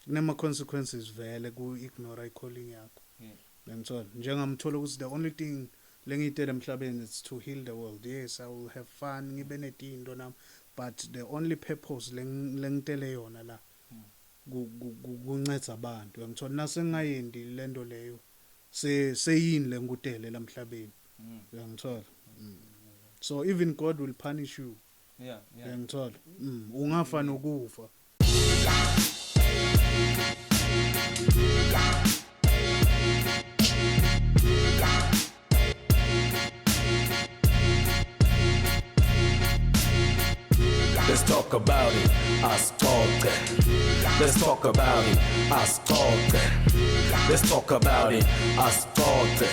Kunema consequences vele ku ignore i calling yakho. Ngiyangithola. Njengamthola ukuthi the only thing lengiyitele emhlabeni is to heal the world. Yes, I will have fun, ngibe netinto nami, but the only purpose lengitele yona la kunceda abantu. Uyangithola, nasengayendi lento leyo seyini lengikutele lamhlabeni. Uyangithola. So even God will punish you. Uyangithola. Ungafa nokufa. Let's talk about it, asixoxe. Let's talk about it, asixoxe. Let's talk about it, asixoxe.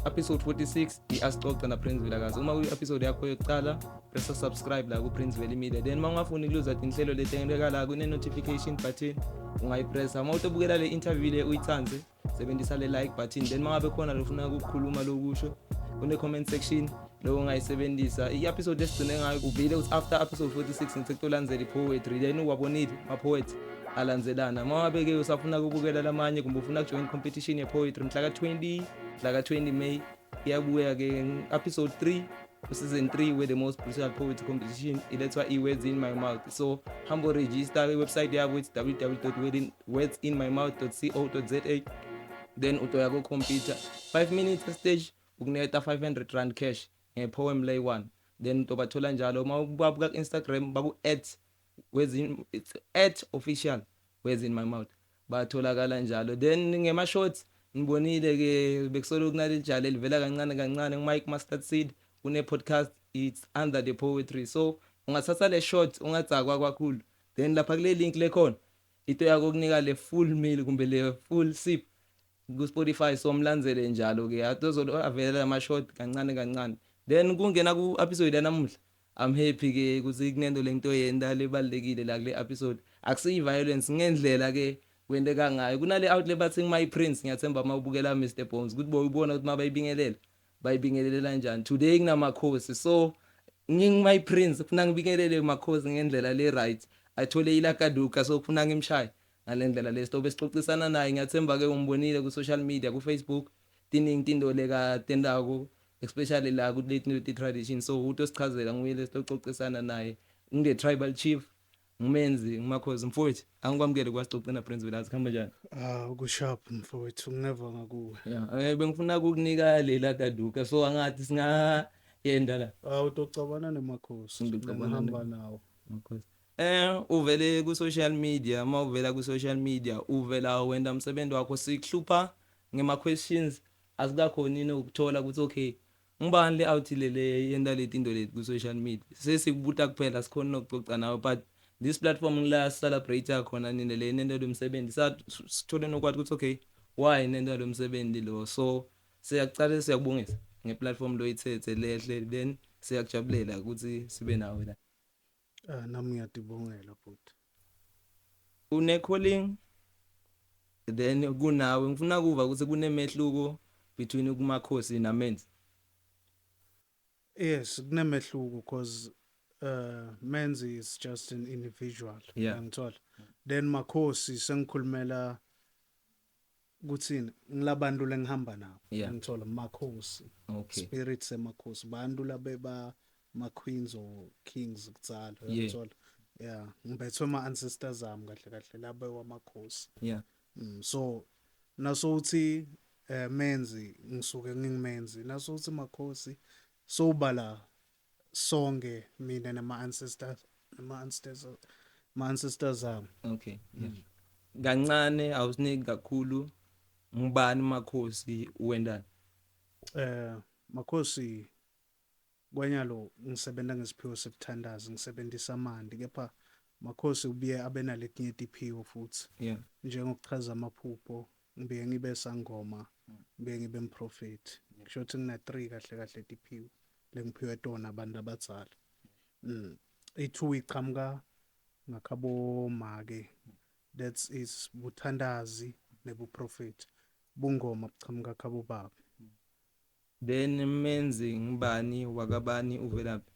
Episode 46 i-Asixoxe na Prince Vilakazi. Uma kuyi-episode yakho yokuqala, pressa subscribe la ku-Prince Valley Media. Then uma ungafuni ukuluza tinhlelo letenteka la kune-notification button ungayipressa. Uma utobukela le interview le uyitsandze, sebenzisa le like button. Then uma ngabe khona lofuna ukukhuluma lokusho, kune-comment section lo ungayisebenzisa. I-episode esigcine ngayo uvile ukuthi after episode 46 ngithe kutolandzela i-poetry. Then uwabonile ama-poets alandzelana. Uma ngabe-ke usafuna ukubukela lamanye kumbe ufuna ukujoin competition ye-poetry mhla ka-20 May iyabuya-ke episode 3 season 3 with the most brutal poetry competition ilethwa i-Words in My Mouth. So hambo register i-website yabo, it's www.wordsinmymouth.co.za. Then utoya ku-computer 5 minutes stage ukuniketa 500 rand cash nge-poem lay one. Then utobathola njalo uma ubabuka ku-Instagram baku at words in, it's at official Words in My Mouth, batholakala njalo. Then ngema shorts ngibonile ke bekusolo kunaleli jala elivela kancane kancane Mike Mustard Seed une podcast, it's under the poetry. So ungathatha le short ungadzakwa kakhulu, then lapha kule link lekhona into yakho kunika le full meal kumbe le full sip ku Spotify. So mlandzele njalo ke atozolo avela ama short kancane kancane. Then kungena ku episode yanamuhla, I'm happy ke ukuthi kunento lento yenda lebalekile la kule episode. Akusiyi violence ngendlela ke kwenteka ngayo kunale outlet bathi my prince. Ngiyathemba uma ubukela Mr Bones ukuthi boyibona ukuthi mabayibingelela bayibingelela kanjani. Today kunamakhosi, so nging my prince kufuna ngibingelele makhosi ngendlela le right athole ilakaduka, so kufuna ngimshaye ngalendlela le sitobe sixoxisana naye. Ngiyathemba ke umbonile ku social media, ku Facebook, tiningi tinto leka tendako, especially la ku late tradition. So utosichazela nguye lesitoxoxisana naye, nge tribal chief ngumenzi ngumakhosi. Mfowethu, angikwamukele kwasixoxe na Prince Vilakazi. Kuhamba njani? Ah, ukusharp mfowethu, ngeva ngakuwe. Yeah, bengifuna ukukunika lela kaduka, so angathi singayenda la. Ah, utocabana nemakhosi. Ngicabana ngihamba nawo. Makhosi. Uvele ku social media, uma uvela ku social media uvela wenda umsebenzi wakho, sikuhlupha ngema questions, asikakhoni ukuthola ukuthi okay, ngibani le out le yenda leti into leti ku social media. Sesikubuta kuphela, sikhona nokucoca nawe, but this platform ngila celebrate khona nina le nento lomsebenzi, sithole nokwathi ukuthi okay, why nento lomsebenzi lo. So siyacala siyakubongisa ngeplatform lo ithethe lehle, then siyakujabulela ukuthi sibe nawe la. Ah, nami ngiyadibongela bhuti. Une calling, then kunawe ngifuna kuva ukuthi kunemehluko between kumakhosi namenzi. Yes, kunemehluko because Menzi is just an individual. Ngithola. Then makhosi sengikhulumela kuthini ngilabantu lengihamba nabo. Ngithola makhosi. Spirit semakhosi bantu labeba ma queens or kings kudzala. Ngithola. Yeah, ngibethwe ma ancestors ami kahle kahle labe wamakhosi. So naso uthi Menzi ngisuke ngingimenzi, naso uthi makhosi so bala sonke mina nama ancestors nama ancestors ami. Okay. Yeah. Kancane awusiniki kakhulu, ngubani makhosi, wendani? Makhosi kwanyalo ngisebenza ngesiphiwo sebuthandazi, ngisebenzisa amandi, kepha makhosi ubuye abe naletinye tiphiwo futhi. Njengokuchaza amaphupho, ngibuye ngibe sangoma, ngibuye ngibe mprofeti. Kusho ukuthi ngina 3 kahle kahle tiphiwo lengiphiwe tona abantu abadzala. I2 iqhamuka ngakhabo make, that is buthandazi nebuprofeti. Bungoma buqhamuka khabo baba. Then Menzi ngibani, wakabani, uvelaphi?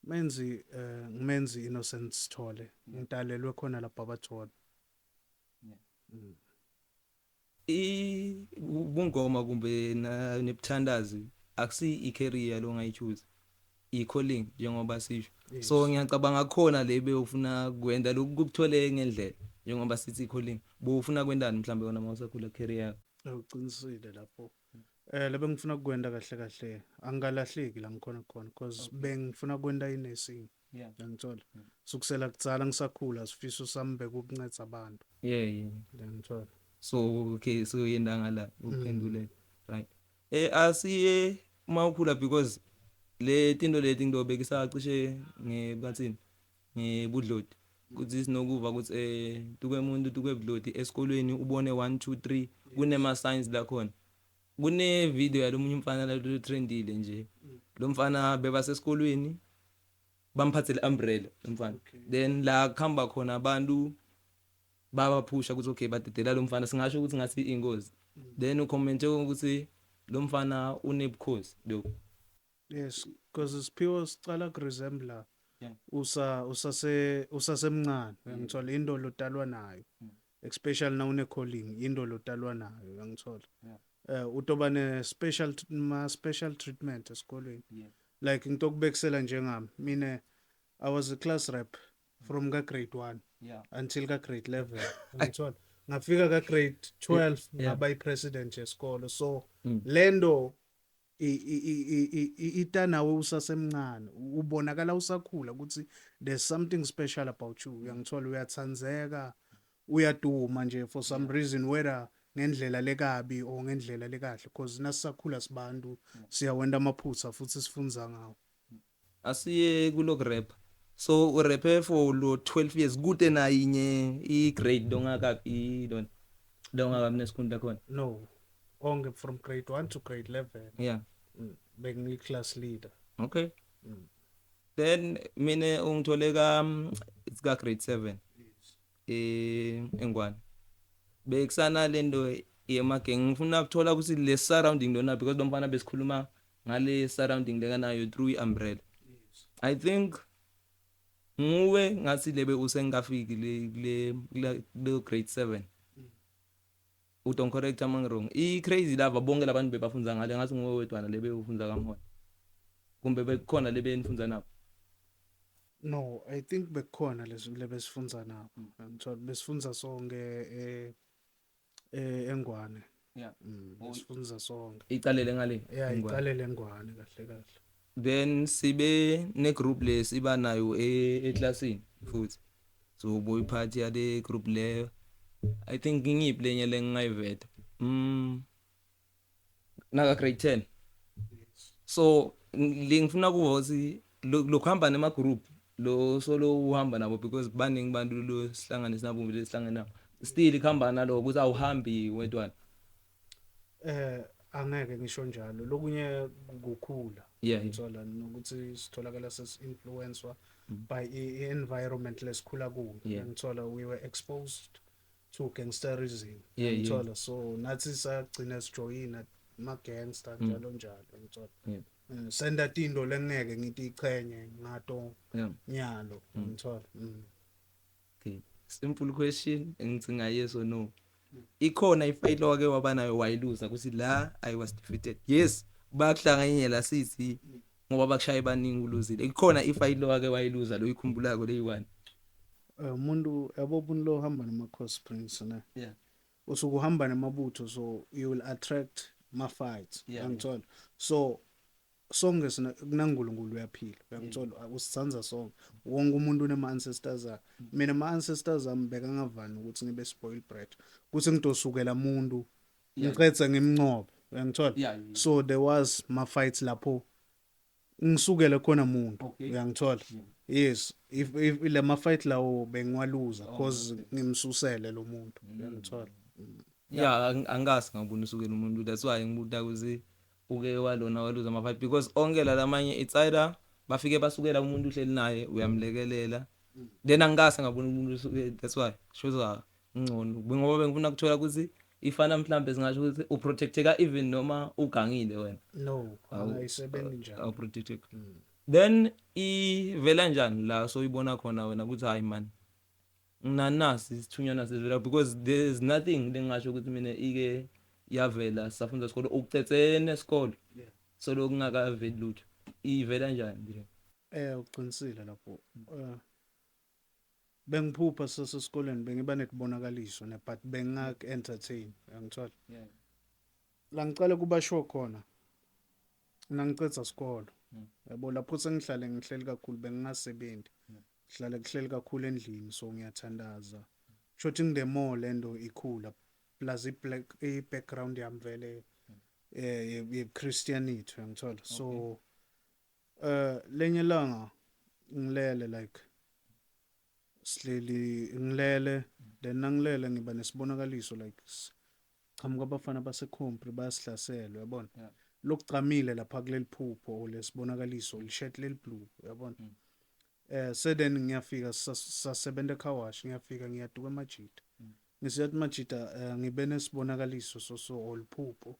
Menzi, ngimenzi Innocent Sithole, ngitalelwe khona lapha Barberton. I bungoma kumbe nebuthandazi akusi i-career lo ngayichoose, i-calling njengoba sisho. So ngiyacabanga khona le bewufuna kwenda lokhu kukuthole ngendlela, njengoba sithi i-calling, bufuna kwendani mhlambe wona mawusakhula, career yakho? Uqinisile lapho. Lebe ngifuna ukwenda kahle kahle, angikalahleki la ngikhona khona, because bengifuna kwenda i-nursing. Ngiyangithola, sukusela kutsala ngisakhula, sifiso sami bekukunceda abantu. Yeah. Ngiyangithola. So okay, so yenda ngala uphendule, right? Asiye mawukhula, because le tinto leti ngidobekisa cishe ngebathini, ngebudloti, kuthi sinokuva ukuthi tukwe umuntu tukwe budloti esikolweni, ubone 1 2 3, kunema signs la khona. Kune video yalomunye umfana la trendile nje, lo mfana bebasesikolweni, bamphathele umbrella lo mfana. Then la kuhamba khona abantu babaphusha ukuthi okay, badedela lo mfana, singasho ukuthi ngathi ingozi. Then ucommente ukuthi lo mfana unebukhosi lokho. Yes, because isiphiwo sicala kuresembla usa usase usasemncane, uyangithola, into lodalwa nayo, especially na une calling, into lodalwa nayo, uyangithola. Utoba ne special ma special treatment esikolweni. Like ngitokubekisela njengami mina, I was a class rep from ka grade 1 until ka grade 11, uyangithola. Ngafika ka grade 12, ngaba i-president yesikolo. So lendo ita nawe usasemncane, ubonakala usakhula ukuthi there's something special about you, uyangithola, uyathanzeka, uyaduma nje for some reason, whether ngendlela lekabi or ngendlela lekahle, because nasisakhula sibantu siyawenda amaphutha futhi sifunza ngawo. Asiye kulok rap. So uraphe for lo 12 years, kude nayinye i-grade longakabi lona longakabi nesikhundla khona? No, onke from grade 1 to grade 11. Bengiyi class leader. Okay, then mina ungithole ka it's ka grade 7 engwane, bekusana lento yemageng. Ngifuna ukuthola ukuthi le surrounding lona, because lo mfana besikhuluma ngale surrounding lekanayo through i-umbrella. I think nguwe ngathi lebe usengafiki le grade 7. Udon correct ama wrong, i crazy lava bonke labantu bebafunza ngale, ngathi nguwe wedwana lebe ufunza kamhona, kumbe bekukhona lebe nifunza nabo? No, I think bekukhona lezo lebesifunza nabo, ngithola besifunza sonke engwane. Besifunza sonke. Icalele ngale? Yeah. Engwane. Icalele engwane kahle kahle. Then sibe ne group lesiba nayo eclassini futhi, so boyiphathi yale group leyo. I think ngiyiphi lenye lengingayiveta naka grade 10? So ngifuna kuva ukuthi lokuhamba nema group lo solo uhamba nabo, because baningi bantu lo sihlangane sinabo, lesihlangene nabo, still kuhamba nalo ukuthi awuhambi wedwana. Angeke ngisho njalo, lokunye kukhula. Ngithola nokuthi sitholakala sesi-influencewa by i-environment lesikhula kuyo. Ngithola we were exposed to gangsterism. Ngithola, so nathi sagcina sijoyina ma-gangster, njalo njalo, ngithola. Senda tinto lengeke ngithi ichenye ngato nyalo, ngithola. Okay, simple question engicinga, yes or no: ikhona ifight wake waba nayo wayiluza, ukuthi la I was defeated? Yes, bakuhlanganyela sithi ngoba bakushaye baningi, uluzile. Ikhona ifight wake wayiluza lo ikhumbulako leyi-one? Umuntu yabo, umuntu lo uhamba nama-cos prince ne, usuke uhamba namabutho, so you will attract ma-fights. Uyangithola? So sonke sina kunaNkulunkulu, uyaphila, uyangithola, usithanza sonke, wonke umuntu unema-ancestors akhe. Mina ama-ancestors ami bekangavani ukuthi ngibe spoil brat, ukuthi ngidosukela umuntu ngicethe ngimncobe, uyangithola? Yeah. So there was ma-fights lapho ngisukele khona umuntu. Uyangithola? Yes, if le ma-fight lawo bengiwaluza cause ngimsusele lo muntu, uyangithola? Yeah, angikazi ngabona usukela umuntu. That's why ngibuta ukuthi uke walona waluza ama-fight, because onke la lamanye it's either bafike basukela umuntu uhleli naye, uyamlekelela, then angikaze ngabona umuntu usuke. That's why shoza ngcono, ngoba bengifuna ukuthola ukuthi Ifana mhlambe singasho ukuthi uprotecteka even noma ugangile wena. No, angayisebenzi njalo. Awuprotecteka. Then ivela njani la so uyibona khona wena ukuthi hayi man, nginanasi isithunyana sivela, because there is nothing lengasho ukuthi mina ike yavela safunda isikolo ukucetsene nesikolo. So lokungakaveli lutho, ivela njani nje? Uqinisile lapho. Bengiphupha sasesikoleni, bengiba nekubonakaliswa ne, but bengak entertain, uyangithola? Yeah. La ngicela kuba sure khona nangicedza isikolo, yabo, lapho sengihlale ngihleli kakhulu, bengingasebenzi, ngihlale kuhleli kakhulu endlini, so ngiyathandaza, shothi the more lento ikhula, plus i-black i-background yami vele ye Christianity, uyangithola? So lenye langa ngilele, like sihleli ngilele, then nangilele ngiba nesibonakaliso, like chamuka abafana basecompre bayasihlasela, uyabona? Lokugcamile lapha kuleli phupho lesibonakaliso, lishirt leli blue, uyabona? So then ngiyafika, sasebenza ecar wash, ngiyafika ngiyaduka emajita, ngisiyathi majita, ngibe nesibonakaliso so oliphupho,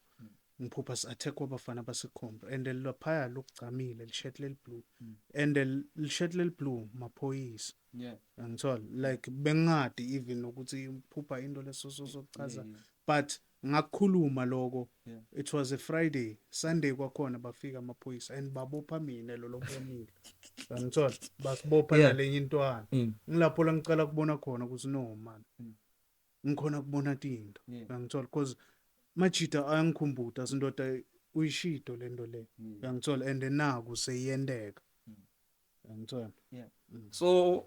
ngiphupha si-attack abafana basecompre and laphaya lokugcamile lishirt leli blue and lishirt leli blue maphoyisa. Angithola like bengingadi even ukuthi uphupha into leso sokuchaza, but ngakukhuluma lokho. It was a Friday, Sunday kwakhona bafika amaphoyisa and babopha mina lo lobonile, angithola, basibopha nalenye intwana. Ngilapho la ngicala kubona khona ukuthi no man, ngikhona kubona tinto, angithola, because majita ayangikhumbuta, sindoda uyishido lento le, uyangithola, and naku seyiyenteka, uyangithola? So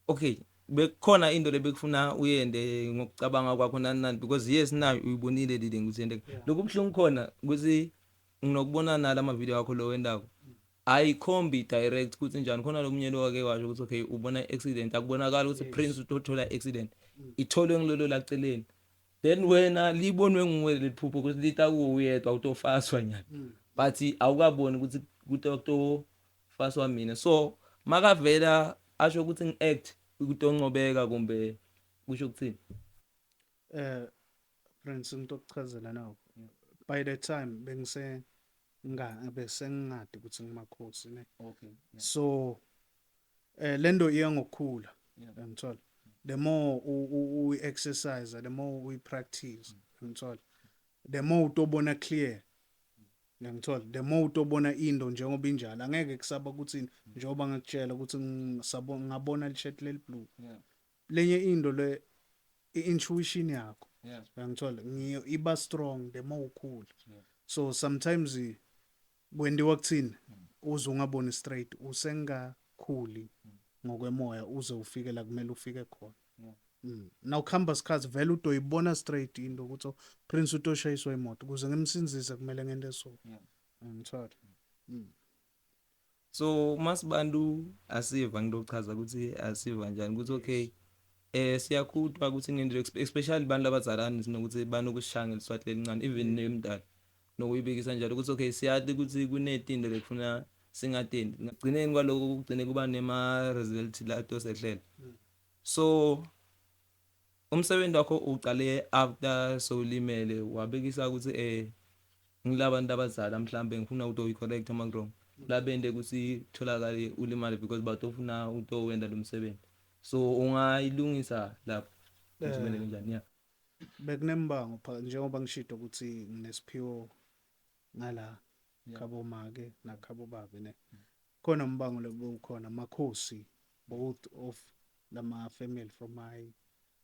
okay, bekukhona into lebekufuna uyende ngokucabanga kwakho nani nani, because yes, nayo uyibonile lile ukuthi yenteka. Lokhu buhlungu khona ukuthi nginokubona nala ama video akho lo wendako ayikhombi direct ukuthi njani khona lo munye lo wake washo ukuthi okay, ubona accident, akubonakala ukuthi Prince uthola accident, itholwe ngilolo laceleni, then wena libonwe nguwe leliphupho ukuthi lita kuwe uyedwa utofaswa nyana, but awukaboni ukuthi kutofaswa mina. So makavela asho ukuthi ngi-act kutoncobeka kumbe kusho ukuthini? Prince, ngitokuchazela nawo. By the time bengise nga bese ngingadi ukuthi ngimakhosi ne. So lento iya ngokukhula, uyangithola? The more u exercise, the more we practice, uyangithola? The more utobona clear. Uyangithola? The more utobona into njengoba injalo, angeke kusaba ukuthi njengoba ngakutshela ukuthi ngisabo ngabona lishirt leli blue. Lenye into le i-intuition yakho, uyangithola, ngiyo iba strong the more ukhula. So sometimes kwendiwa kuthini uze ungaboni straight, usengakhuli ngokwemoya uze ufike la kumele ufike khona. Now kuhamba isikhathi vele utoyibona straight into ukuthi, oh, Prince utoshayiswa imoto, ukuze ngimsinzise kumele ngente so. Ngithola. So masibantu asiva, ngilochaza ukuthi asiva njani ukuthi okay, siyakhutwa ukuthi ngendlela, especially abantu abazalana sinokuthi banokusishaya ngeliswati lelincane, even nemdala nokuyibekisa njalo ukuthi okay, siyazi ukuthi kunetinto lekufuna singatendi, ngagcineni kwaloko kugcine kuba nema result la tosehlela. So umsebenzi wakho uqale after sowulimele, wabekisa ukuthi ngilabantu abazala mhlambe ngifuna ukuthi uyi-correct uma wrong labende ukuthi tholakale ulimale because batofuna utowenda lo msebenzi, so ungayilungisa lapho ukuthi kumele kanjani, yeah? Bekunembango pha njengoba ngishido ukuthi nginesiphiwo ngala khabo make nakhabo babe ne, khona umbango lobukhona makhosi both of lama family from my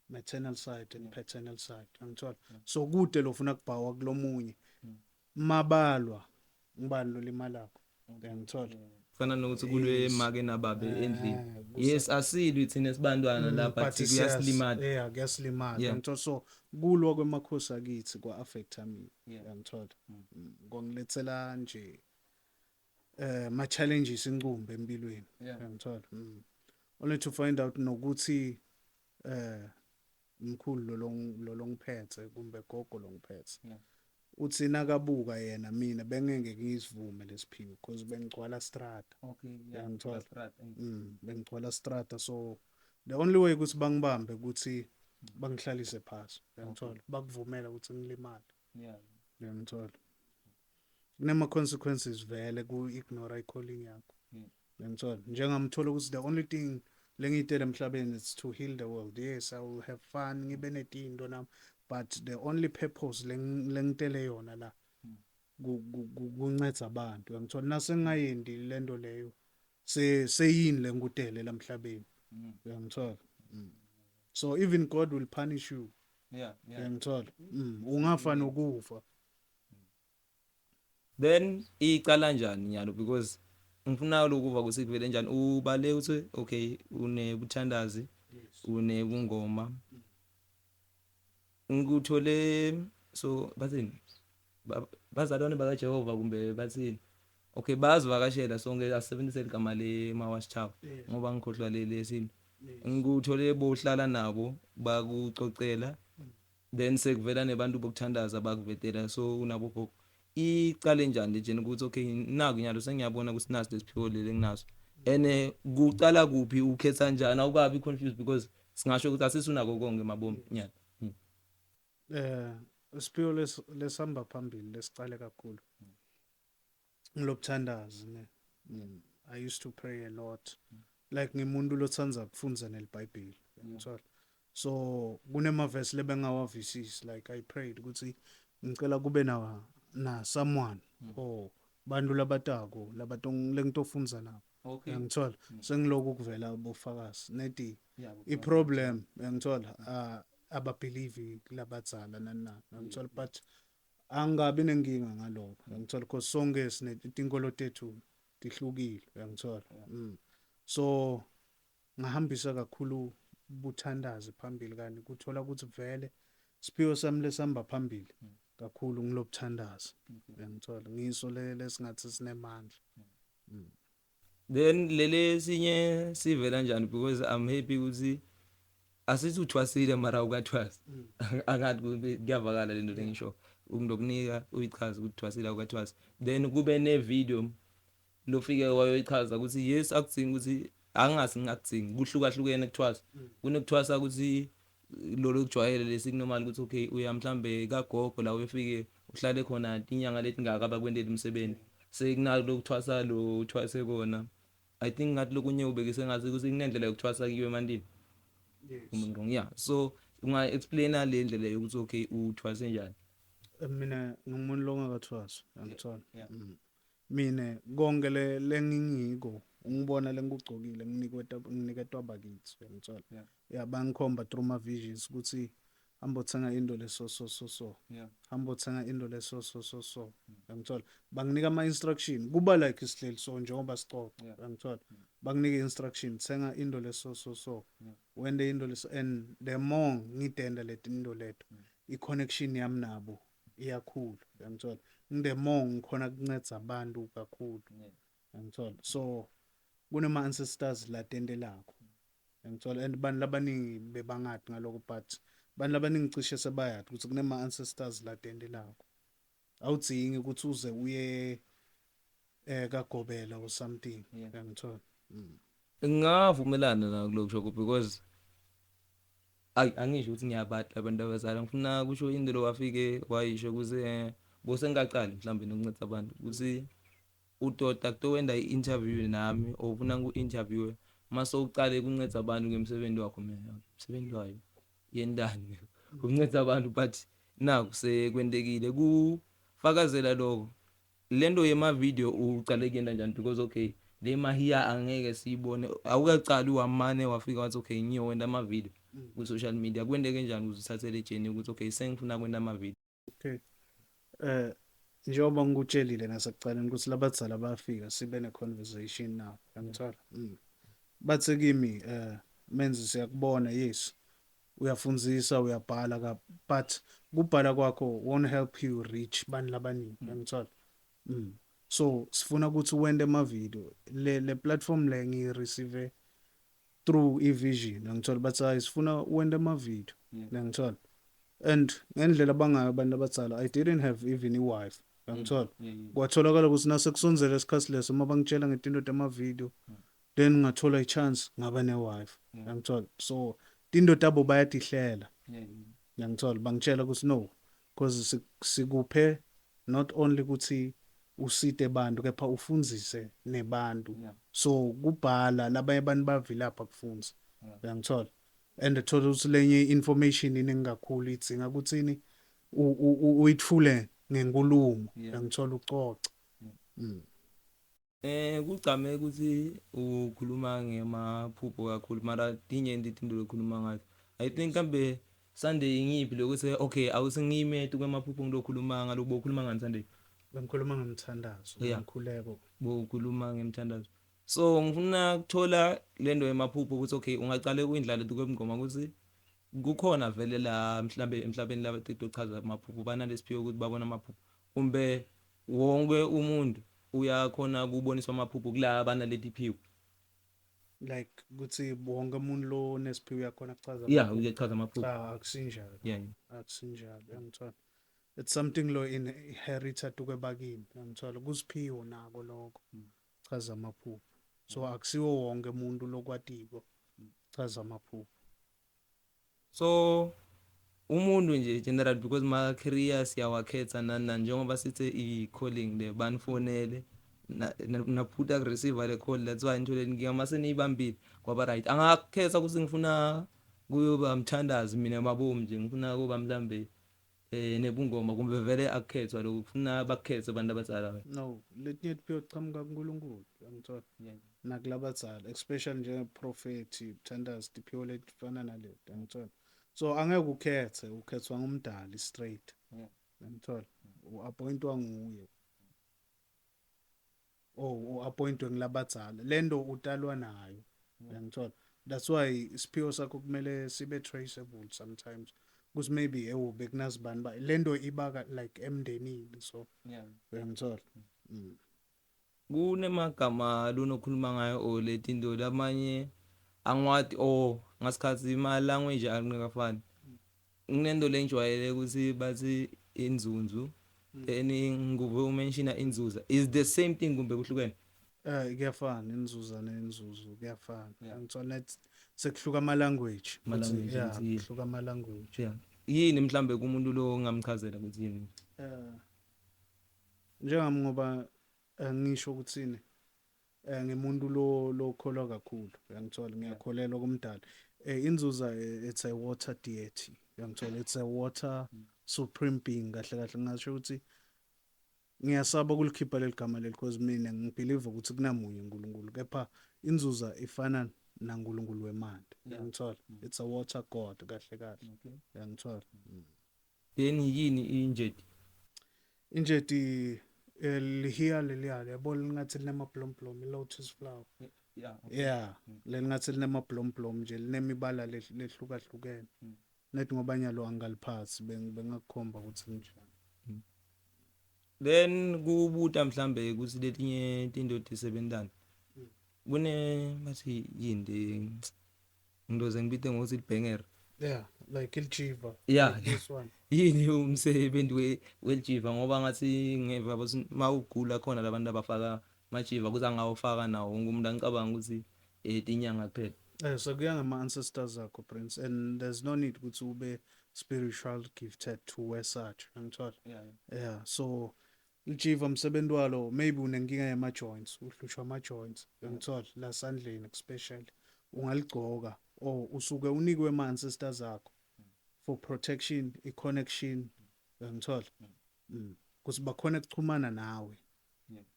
maternal side and paternal side, angithola? So kude lofuna kubhawa kulomunye, mabalwa ngibani lolimalakho, uyangithola? Kufana nokuthi kulwe make nababe endlini. Yes, asilwi thina sibantwana lapha, but kuyasilimata. Yeah, kuyasilimata. Ngithola, so kulwa kwemakhosi akithi kwa-affecta mina, uyangithola? Kwangilethela nje ma challenges incumbe empilweni, uyangithola? Only to find out nokuthi mkhulu lo longiphethe kumbe gogo lo ngiphethe uthi nakabuka yena mina bengeke ngisivume lesiphiwo because bengigcwala strata. Uyangithola? Bengigcwala strata, so the only way ukuthi bangibambe ukuthi Bangihlalise phasi, uyangithola, bakuvumela ukuthi ngilimale. Uyangithola, kunema consequences vele ku ignore i-calling yakho. Uyangithola, njengamthola ukuthi the only thing lengiyitele emhlabeni is to heal the world. Yes, I will have fun, ngibe netinto nami, but the only purpose lengitele yona la kunceda abantu, uyangithola. Nasengayendi lento leyo, seyini lengutele lamhlabeni, uyangithola. So even God will punish you. Uyangithola, ungafa nokufa. Then icala njani nyalo? Because ngifuna lokuva ukuthi kuvele njani. Ubale ukuthi okay, unebuthandazi, unebungoma, ngikuthole, so bathini, bazalwane bakaJehova kumbe bathini? Okay, bayazivakashela sonke, asebenzise igama le ma-watch tower ngoba ngikhohlwa le lesini. Ngikuthole bohlala nabo, bakucocela, then sekuvela nebantu bokuthandaza, bakuvetela, so unabo gogo. Icale njani le journey ukuthi okay, naku nyalo sengiyabona ukuthi nasi lesiphiwo leli enginaso, and kucala kuphi, ukhetha njani, awukabi confused? Because singasho ukuthi asisunako konke mabomi nyalo. Isiphiwo lesihamba phambili lesicale kakhulu ngilobuthandazi ne. I used to pray a lot, like ngimuntu lotsandza kufundza neliBhayibheli, uyangithola. So kunemavesi lebengawavisisi, like I prayed ukuthi ngicela kube na someone or bantu labatako labatong lengitofundza nabo. Uyangithola, sengiloku kuvela bofakazi neti i-problem, uyangithola, ababelieve kulabadzala nani nani, uyangithola, but angabi nenkinga ngalokho, uyangithola, because sonke sinetinkolo tethu tihlukile, uyangithola. So ngahambisa kakhulu buthandazi phambili, kani kuthola ukuthi vele siphiwo sami lesihamba phambili kakhulu ngilobuthandazi, uyangithola, ngiso le lesingathi sinemandla. Then lele sinye sivela njani? Because I'm happy ukuthi asithi uthwasile mara ukathwasi, angathi kuyavakala lento lengisho, ngilokunika uyichaze ukuthi uthwasile, awukathwasi. Then kube ne video lofike wayoyichaza ukuthi yes, akudzingi ukuthi angasi ngakudzingi, kuhlukahlukene kuthwasa. Kunekuthwasa ukuthi lo lokujwayele lesiku-normal ukuthi okay, uya mhlambe kagogo la uyofike uhlale khona inyanga letingaka abakwentela umsebenzi. Sekunalo lokuthwasa, lo uthwase kona. I think ngathi lokunye ubekise ngathi ukuthi kunendlela yokuthwasa kiwe emantini. Uma ngirong, yeah. So unga explaina le ndlela yokuthi okay, uthwase njani? Mina ngumuntu longakathwaswa, uyangithola. Mina konke le lengingiko ungibona lengikugcokile, nginiketwa bakithi, uyangithola. Yeah, bangikhomba through my visions ukuthi hamba uthenga into leso so so so, hamba uthenga into leso so so so, uyangithola. Banginika ama instruction, kuba like isihleli so njengoba sicoca, uyangithola, banginika instruction, thenga into leso so so, wende into leso, and the more ngidenda letinto leto, i-connection yami nabo iyakhula, uyangithola, the more ngikhona kunceda abantu kakhulu, uyangithola. So kunema ancestors latentelakho, uyangithola, and bantu labaningi bebangati ngaloko, but bantu labaningi cishe sebayati ukuthi kunema ancestors latentelakho, awudzingi ukuthi uze uye kagobela or something, uyangithola. Ngingavumelana na kuloko kusho, because ayi, angisho ukuthi ngiyabadla abantu abazala, ngifuna kusho into lo wafike wayisho ukuze bose ngingaqali mhlambe nokunceda abantu ukuthi udoda kutowenda i-interview nami or ufuna ngiku-interview mase uqale ukunceda abantu ngemsebenzi wakho. Mina umsebenzi wayo yendani ukunceda abantu, but naku sekwentekile kufakazela lokho. Lento yema video uqale kuyenta njani? Because okay, le mahiya angeke siyibone, awukaqali wamane wafika wathi okay, ngiyowenta ama video ku social media. Kwenteke kanjani ukuze uthathe le journey ukuthi okay, sengifuna kwenta ama video? Okay, njengoba ngikutshelile nasekuqaleni ukuthi labadzala bayafika sibe ne conversation nabo, uyangithola. Bathe kimi, "Menzi, siyakubona, yes, uyafundzisa, uyabhala ka, but kubhala kwakho won't help you reach bantu labaningi, uyangithola. So sifuna ukuthi wente ama video." Le platform le ngiyireceive through i-vision, uyangithola. Bathi, "Hayi, sifuna wente ama video," uyangithola. And ngendlela bangayo abantu abadzala, I didn't have even i-wife, uyangithola. Kwatholakala ukuthi nasekusondzela isikhathi leso uma bangitshela ngetinto tama-video, then ngathola i-chance, ngaba ne-wife, uyangithola. So tinto tabo bayatihlela. Ngiyangithola bangitshela ukuthi no, because sikuphe not only ukuthi usite bantu kepha ufundzise nebantu. So kubhala labanye abantu bavilapha kufunza. Uyangithola, and thola ukuthi lenye information iningi kakhulu idzinga ukuthini uyithule ngenkulumo. Uyangithola, ucoca. Kugcame ukuthi ukhuluma ngemaphupho kakhulu, mara tinye izinto lokhuluma ngazo. I think kambe Sunday ngiphi lokuthi okay, awusengime kwemaphupho ngilokhuluma ngaloku, bokhuluma ngani Sunday? Bengikhuluma ngemthandazo. Ngemkhuleko. Bokhuluma ngemthandazo. So ngifuna ukuthola lento yemaphupho ukuthi okay, ungaqale uyindlala kwemngoma ukuthi kukhona vele la mhlambe emhlabeni laba chaza amaphupho, banalesiphiwo ukuthi babona amaphupho, kumbe wonke umuntu uyakhona kuboniswa amaphupho kulaba banaleti phiwo? Like ukuthi wonke umuntu lo nesiphiwo uyakhona kuchaza amaphupho? Uyachaza amaphupho. Cha, akusinjalo. Akusinjalo, uyangithola. It's something lo inherited kwebakini, uyangithola, kusiphiwo nako lokho chaza amaphupho. So akusiwo wonke umuntu lokwatiko chaza amaphupho. So umuntu nje general, because ma career siyawakhetha nani nani, njengoba sithe i-calling le banifonele naphutha ku-receive le call, that's why nithole inkinga. Mase niyibambile kwaba right, angakhetha ukuthi ngifuna kuyoba mthandazi mina mabomu nje, ngifuna kuba mhlambe nebungoma, kumbe vele akukhethwa lokho, kufuna bakukhethe abantu abadala? No, letinye tiphiwo tichamuka kuNkulunkulu, uyangithola, nakulabadzala, especially njengeprofethi, mthandazi, tiphiwo letifana naleti, uyangithola. So angeke ukhethe, ukhethwa ngumdali straight. Uyangithola, u-appointwa nguye oh u-appointwe ngilabadzala, lento utalwa nayo, uyangithola. That's why isiphiwo sakho kumele sibe traceable sometimes, ukuthi maybe ewu bekunazibani ba lento ibaka like emndenini, so uyangithola. Kunemagama lonokhuluma ngayo or letinto lamanye angiwati, or ngasikhathi ma language angikafani. Kunento lengijwayele ukuthi bathi inzunzu, then ngikuve u-mentiona inzuza, is the same thing kumbe kuhlukene? Kuyafana, inzuza nenzuzu kuyafana. Angithola net sekuhluka ama language. Ama-language, ukuthi yini. Kuhluka ama language. Yeah, yini mhlambe kumuntu lo ongamchazela ukuthi yini? Njengami ngoba ngisho ukuthini, ngimuntu lo lokholwa kakhulu, uyangithola, ngiyakholelwa kumdali. Inzuza, it's a water deity, uyangithola, it's a water supreme being. Kahle kahle ngingasho ukuthi ngiyasaba ukulikhipha leli gama leli because mina ngi-believe ukuthi kunamunye uNkulunkulu, kepha inzuza ifana naNkulunkulu wemanti, uyangithola. It's a water god kahle kahle, uyangithola. Then yini injeti? Injeti, lihiya leliya, yabo, lingathi linama-blom blom, i-lotus flower. Yeah, lelingathi linama-blom blom nje, linemibala lehlukahlukene. Nethi ngoba nyalo angaliphathi, bengakukhomba ukuthi linjani. Then kubuta mhlambe ukuthi letinye tinto tisebentani, kune bathi yini, ngiloze ngibite ngokuthi libhengere? Yeah, like ilijiva. Yeah. Like this one. Yini umsebenzi welijiva? Ngoba ngathi ngeva bathi mawugula khona labantu abafaka majiva, kuze angawufaka nawo wonke umuntu, angicabanga ukuthi tinyanga kuphela. So kuya ngama-ancestors akho, Prince, and there's no need ukuthi ube spiritual gifted to wear such, angithola. Yeah, so lijiva umsebenzi walo, maybe unenkinga yama-joints, uhlushwa ama-joints, uyangithola, lasandleni especially, ungaligcoka or usuke unikwe ama-ancestors akho for protection, i-connection, uyangithola, ukuthi bakhona ukuxhumana nawe.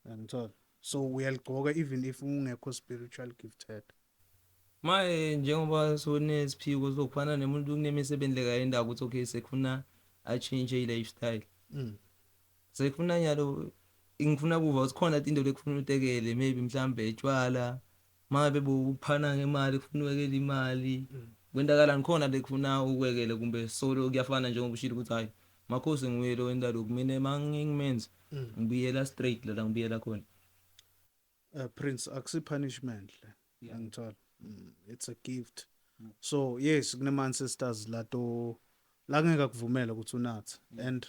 Uyangithola, so uyaligcoka even if ungekho spiritual gifted. Maye, njengoba sonesiphiwo sokufana nemuntu kunemisebenzi lekayendayo ukuthi okay, sekufuna atshintshe i-lifestyle, sekufuna nyalo, ngifuna kuva ukuthi khona into lekufuna utekele, maybe mhlambe etshwala, mangabe buphana ngemali kufuna uwekele imali, kwenzakalani khona lekufuna ukwekele, kumbe solo kuyafana njengoba ushilo ukuthi hayi, makhosi nguye lo wenta lokhu, mina mangingimenza ngibuyela straight la ngibuyela khona? Prince, akusi punishment le, angithola. It's a gift. So yes, kunema ancestors lato la ngeke akuvumela ukuthi unathe, and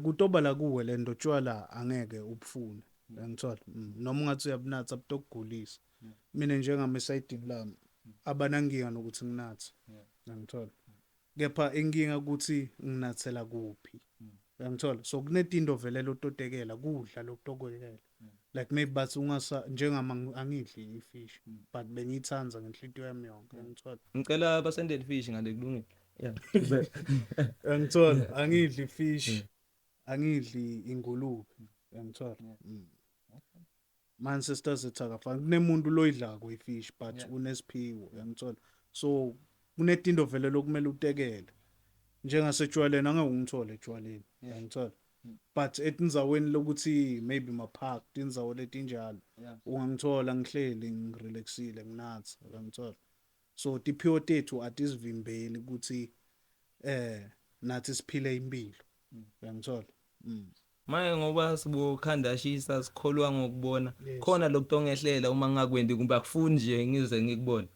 kutoba la kuwe lento, tshwala angeke ubufune, angithola. Noma ungathi uyabunatha butokugulisa. Mina njengami esayidini lami abanankinga nokuthi nginathe, angithola. Kepha inkinga ukuthi nginathela kuphi. Uyangithola? So kunetinto vele lototekela kudla lokutokwekela. Like maybe bathi ungasa njengama angidli ifish but bengiyithanda ngenhlitiyo yami yonke, uyangithola? Ngicela basendele fish ngale, kulungile, yeah. Uyangithola? Angidli fish, angidli ingulube, uyangithola? My ancestors ethi akafani kunemuntu loyidlako ifish but unesiphiwo, uyangithola? So kunetinto vele lokumele utekele, njengasetshwaleni angeke ungithole etshwaleni, uyangithola? But etindzaweni lokuthi maybe ma-park, tindzawo letinjalo, ungangithola ngihleli ngirelaxile nginatha, uyangithola? So tiphiwo tethu atizivimbeli ukuthi nathi siphile impilo, uyangithola? Manje ngoba sibokhanda shisa, sikholwa ngokubona. Khona lokutongehlela uma ngingakwendi kumbe akufuni nje ngize ngikubone?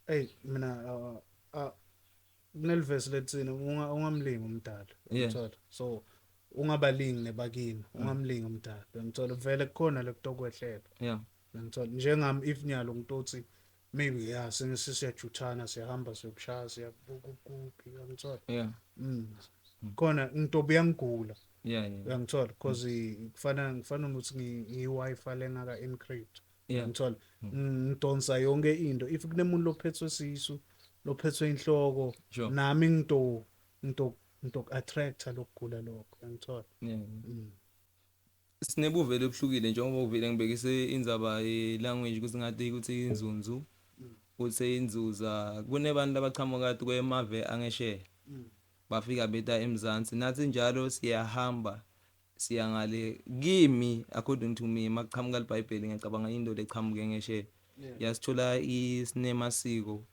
Hey, mina kunelivesi letsini ungamlingi umdala, uyangithola? So ungabalingi nebakini, ungamlingi umdala, uyangithola? Vele kukhona lokutokwehlela, uyangithola? Njengami, if nyalo ngitothi maybe yeah, sesiyajuthana, siyahamba siyokushaya, siyakuphi, uyangithola? Khona ngitobuya ngigula, uyangithola? Because kufana ukuthi ngiyi-Wi-Fi lengaka encrypt, uyangithola? Ngidonsa yonke into. If kunemuntu lophethwe sisu, lophethwe inhloko, nami ngito attracta lokugula lokho, uyangithola? Yeah. Sinebuvele obuhlukile njengoba uvele ngibekise indzaba ye-language ukuthi ngathi ukuthi inzunzu uthe inzuza, kunebantu abaqhamuka kwemave angesheya, bafika beta eMzansi, nathi njalo siyahamba siya ngale. Kimi, according to me, makuqhamuka iBhayibheli ngiyacabanga into leqhamuke ngesheya, yasithola isinemasiko,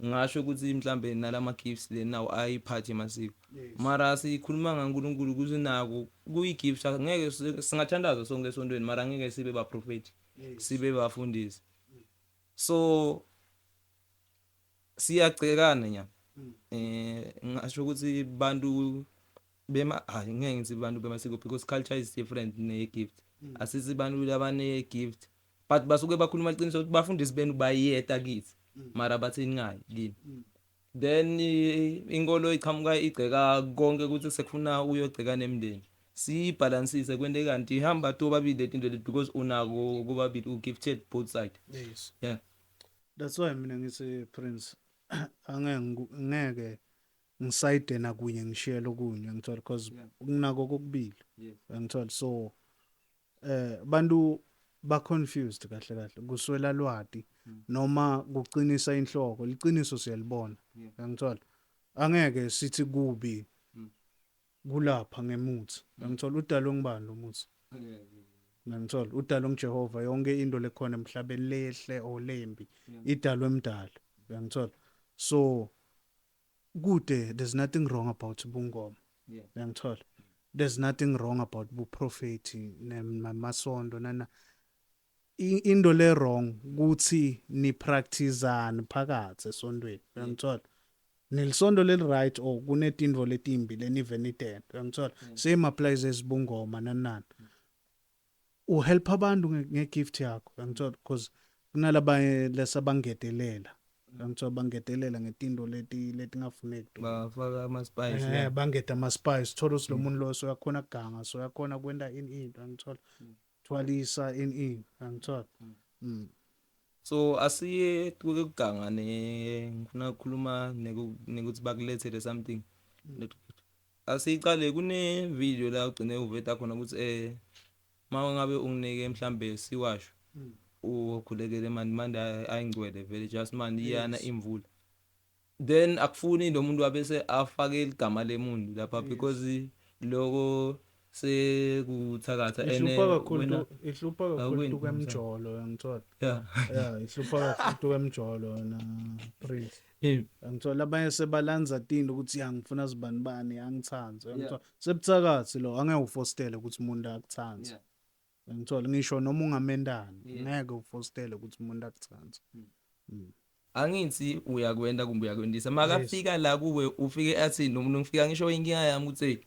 ngasho ukuthi mhlambe nalama gifts le nawo ayiphathi emasiko. Mara sikhuluma ngaNkulunkulu ukuthi nako kuyi-gift, ngeke singathandaza sonke esontweni mara ngeke sibe baprofeti, sibe bafundisi, so siyagcekana nya. Ngasho ukuthi bantu bema, hayi, ngeke ngithi bantu bemasiko because culture is different ne-gift. Asithi bantu labane gift but basuke bakhuluma iqiniso ukuthi bafundisi benu bayeta kithi mara bathi ningayi kini. Then inkolo iqhamuka igceka konke ukuthi sekufuna uyogceka nemndeni, siyibhalansise kwente kanti ihamba tobabili letinto leti because unako kubabili, u-gifted both side. Yeah. That's why mina ngithi, Prince, angeke ngeke ngisayide nakunye ngishiye lokunye, ngithola? Because kunako kokubili, ngithola? So bantu ba confused kahle kahle, kuswela lwati noma kuqinisa inhloko. Liqiniso siyalibona, ngithola? Angeke sithi kubi kulapha ngemuthi, ngithola? Udalwe ngibani lo muthi, ngithola? Udalwe nguJehova. Yonke into lekhona emhlabeni, lehle or lembi, idalwe emdala, uyangithola? So kude, there's nothing wrong about ubungoma, uyangithola? There's nothing wrong about buprofeti namasondo nana. Into le wrong kuthi ni practiceani phakathi esontweni, uyangithola? Nelisondo leli right or kunetintfo letimbi lenive nitenta, uyangithola? Same applies esibungoma nani nani. Uhelp abantu ngegift yakho, uyangithola? Because kunalabanye lesabangedelela, uyangithola? Bangedelela ngetinto leti letingafuneki. Bafaka ama-spice. Bangeda ama-spice, thola ukuthi lo muntu lo soyakhona kuganga, soyakhona kwenta ini into, uyangithola? Thwalisa ini ini, uyangithola? So asiye kuke kuganga ne ngifuna ukukhuluma nekuthi bakulethele something. Asiyicale kune video la ugcine uveta khona ukuthi uma ngabe unginike mhlambe siwasho, ukhulekele mani manje ayingcwele vele, just mani iyana imvula, then akufuni lo muntu abese afake igama lemuntu lapha because loko sekuthakatha. Ihlupha kakhulu, ihlupha kakhulu Awukwenzi. Kwemjolo, uyangithola? Yeah. Yeah, ihlupha kakhulu kwemjolo na, Prince. Angithola abanye sebalanza tinto ukuthi ya, ngifuna sibani bani angithandze, uyangithola? Sebuthakathi lo, angeke ufostele ukuthi umuntu akuthandze. Uyangithola? Ngisho noma ungamendani, ngeke ufostele ukuthi umuntu akuthandze. Angithi uyakwenda kumbe uyakwendisa, makafika la kuwe ufike athi nomuntu ngifika ngisho inkinga yami ukuthi hey,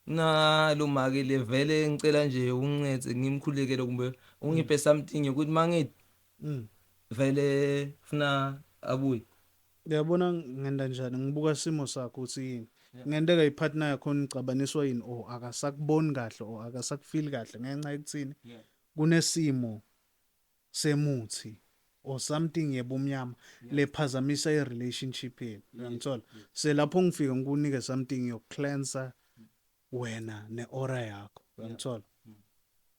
na lo make le vele ngicela nje ungincede ngimkhulekele kumbe ungiphe something ukuthi mangithi vele funa abuye. Uyabona ngenda njani, ngibuka simo sakho ukuthi yini. Kungenteka ipartner yakho nicabaniswa yini, or akasakuboni kahle, or akasakufeel kahle ngenxa yokuthini, kunesimo semuthi or something yebumnyama lephazamisa i-relationship yenu, uyangithola? Selapho ngifika ngikunike something yokucleansa wena ne-aura yakho, uyangithola,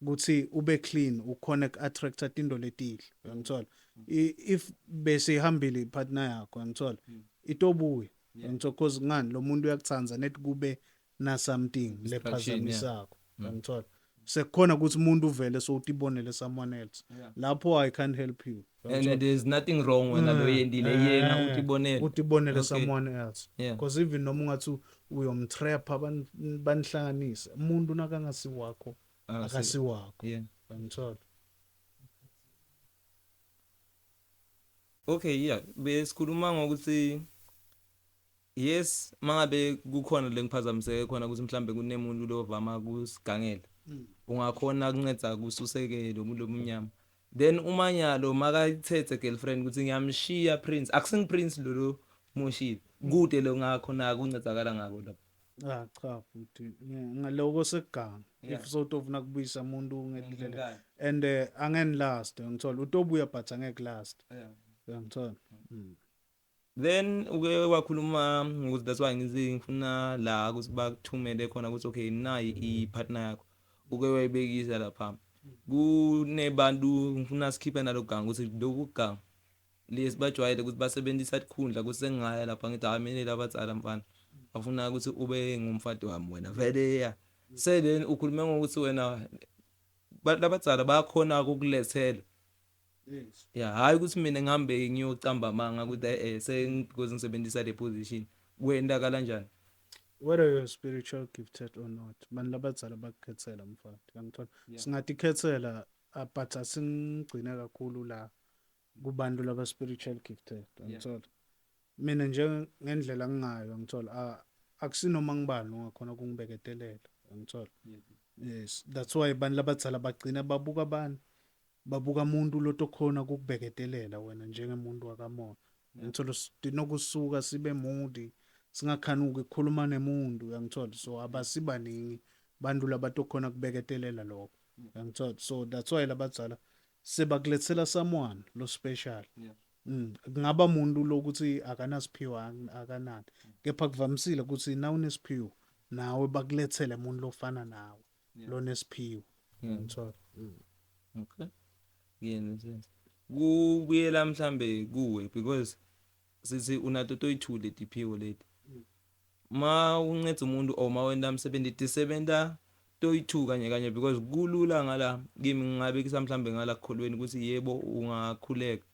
ukuthi ube clean, ukhona ku-attracta tinto letihle, uyangithola? If bese ihambile ipartner yakho, uyangithola, itobuya, uyangithola, cause ngani, lo muntu uyakutsandza, net kube na something Distraction, yeah. lephazamisako, uyangithola? Sekukhona ukuthi umuntu uvele sowutibonele someone else, lapho I can't help you. And there's nothing wrong wena lo yendile yena utibonele. Utibonele someone else, because even noma ungathi uyomtrapha, banihlanganise, umuntu nakangasiwakho akasiwakho, uyangithola? Okay, yeah, besikhuluma ngokuthi yes, mangabe kukhona lengiphazamiseke khona ukuthi mhlambe kunemuntu lovama kusigangela, ungakhona kunceda kususeke lo muntu lomnyama. Then uma nyalo makayithethe girlfriend ukuthi ngiyamshiya Prince, akusingi Prince lo lo moshile kude lo, ngakhona kuncedakala ngako lapho? Ah, cha futhi, ngaloko sekuganga, if sowutofuna kubuyisa umuntu ngendlela Ngani. And angeni last, ngithola utobuya, but angeke last, uyangithola? Then uke wakhuluma ngokuthi, that's why ngithi ngifuna la ukuthi bakuthumele khona ukuthi okay, nayi i-partner yakho, uke wayibekisa lapha kunebantu. Ngifuna sikhiphe nalo ganga ukuthi lokhu ganga lesibajwayele ukuthi basebenzisa ikhundla kusengaya lapha, ngithi hayi, mina labatsala mfana bafuna ukuthi ube ngumfati wami wena vele ya. Se then ukhulume ngokuthi wena labatsala bayakhona ukukulethela. Yes. Ya, hayi ukuthi mina ngihambe ngiyocamba amanga ukuthi se because ngisebenzisa le position, kwenta kanjani? Whether you're spiritual gifted or not, bantu labadzala bakukhethela mfati, uyangithola? Singatikhethela, but asingigcine kakhulu la kubantu laba spiritual gifted, uyangithola? Mina nje ngendlela ngingayo, ngithola, akusinoma ngibani ongakhona ukungibeketelela, uyangithola? Yes, that's why bantu labadzala bagcina babuka abantu, babuka umuntu lotokhona ukukubeketelela wena njengemuntu wakamoya, ngithola? Sinokusuka sibe moody, singakhanuki ukukhuluma nemuntu, uyangithola? So abasibaningi bantu labatokhona kubeketelela lokho, uyangithola? So that's why labadzala sebakulethela someone lo special. Kungaba umuntu lokuthi akanasiphiwo, akanani, kepha kuvamisile ukuthi na unesiphiwo nawe bakulethele umuntu lofana nawe lonesiphiwo, uyangithola? Okay, yena sense kubuyela mhlambe kuwe because sithi unato toyi-two letiphiwo leti, ma unceda umuntu or ma wenta umsebenzi tisebenta toyi-two kanye kanye, because kulula ngala kimi ngingabekisa mhlambe ngala kukholweni ukuthi yebo, ungakhuleka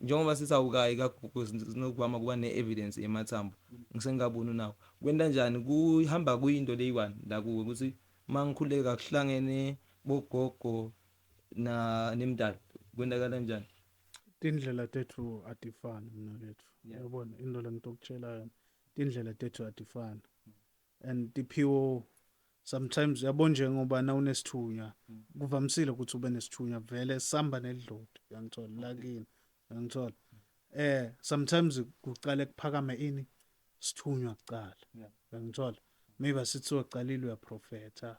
njengoba sisawukayi kagogo, sinokuvama kuba ne-evidence yemathambo, ngisengaboni nawo kwenta njani, kuhamba kuyinto leyi-one la kuwe ukuthi ma ngikhuleka kuhlangene bogogo na nemdalo, kwenta kanjani? Tindlela tethu atifani mina lethu, uyabona into lengitokutshela yona, tindlela tethu atifani and tiphiwo sometimes, uyabona, njengoba na unesithunywa, kuvamisile ukuthi ube nesithunywa vele samba nedloti, uyangithola, lakini, uyangithola, sometimes kuqale kuphakame ini, sithunywa kuqala, uyangithola? Maybe asithi waqalile uyaprofetha,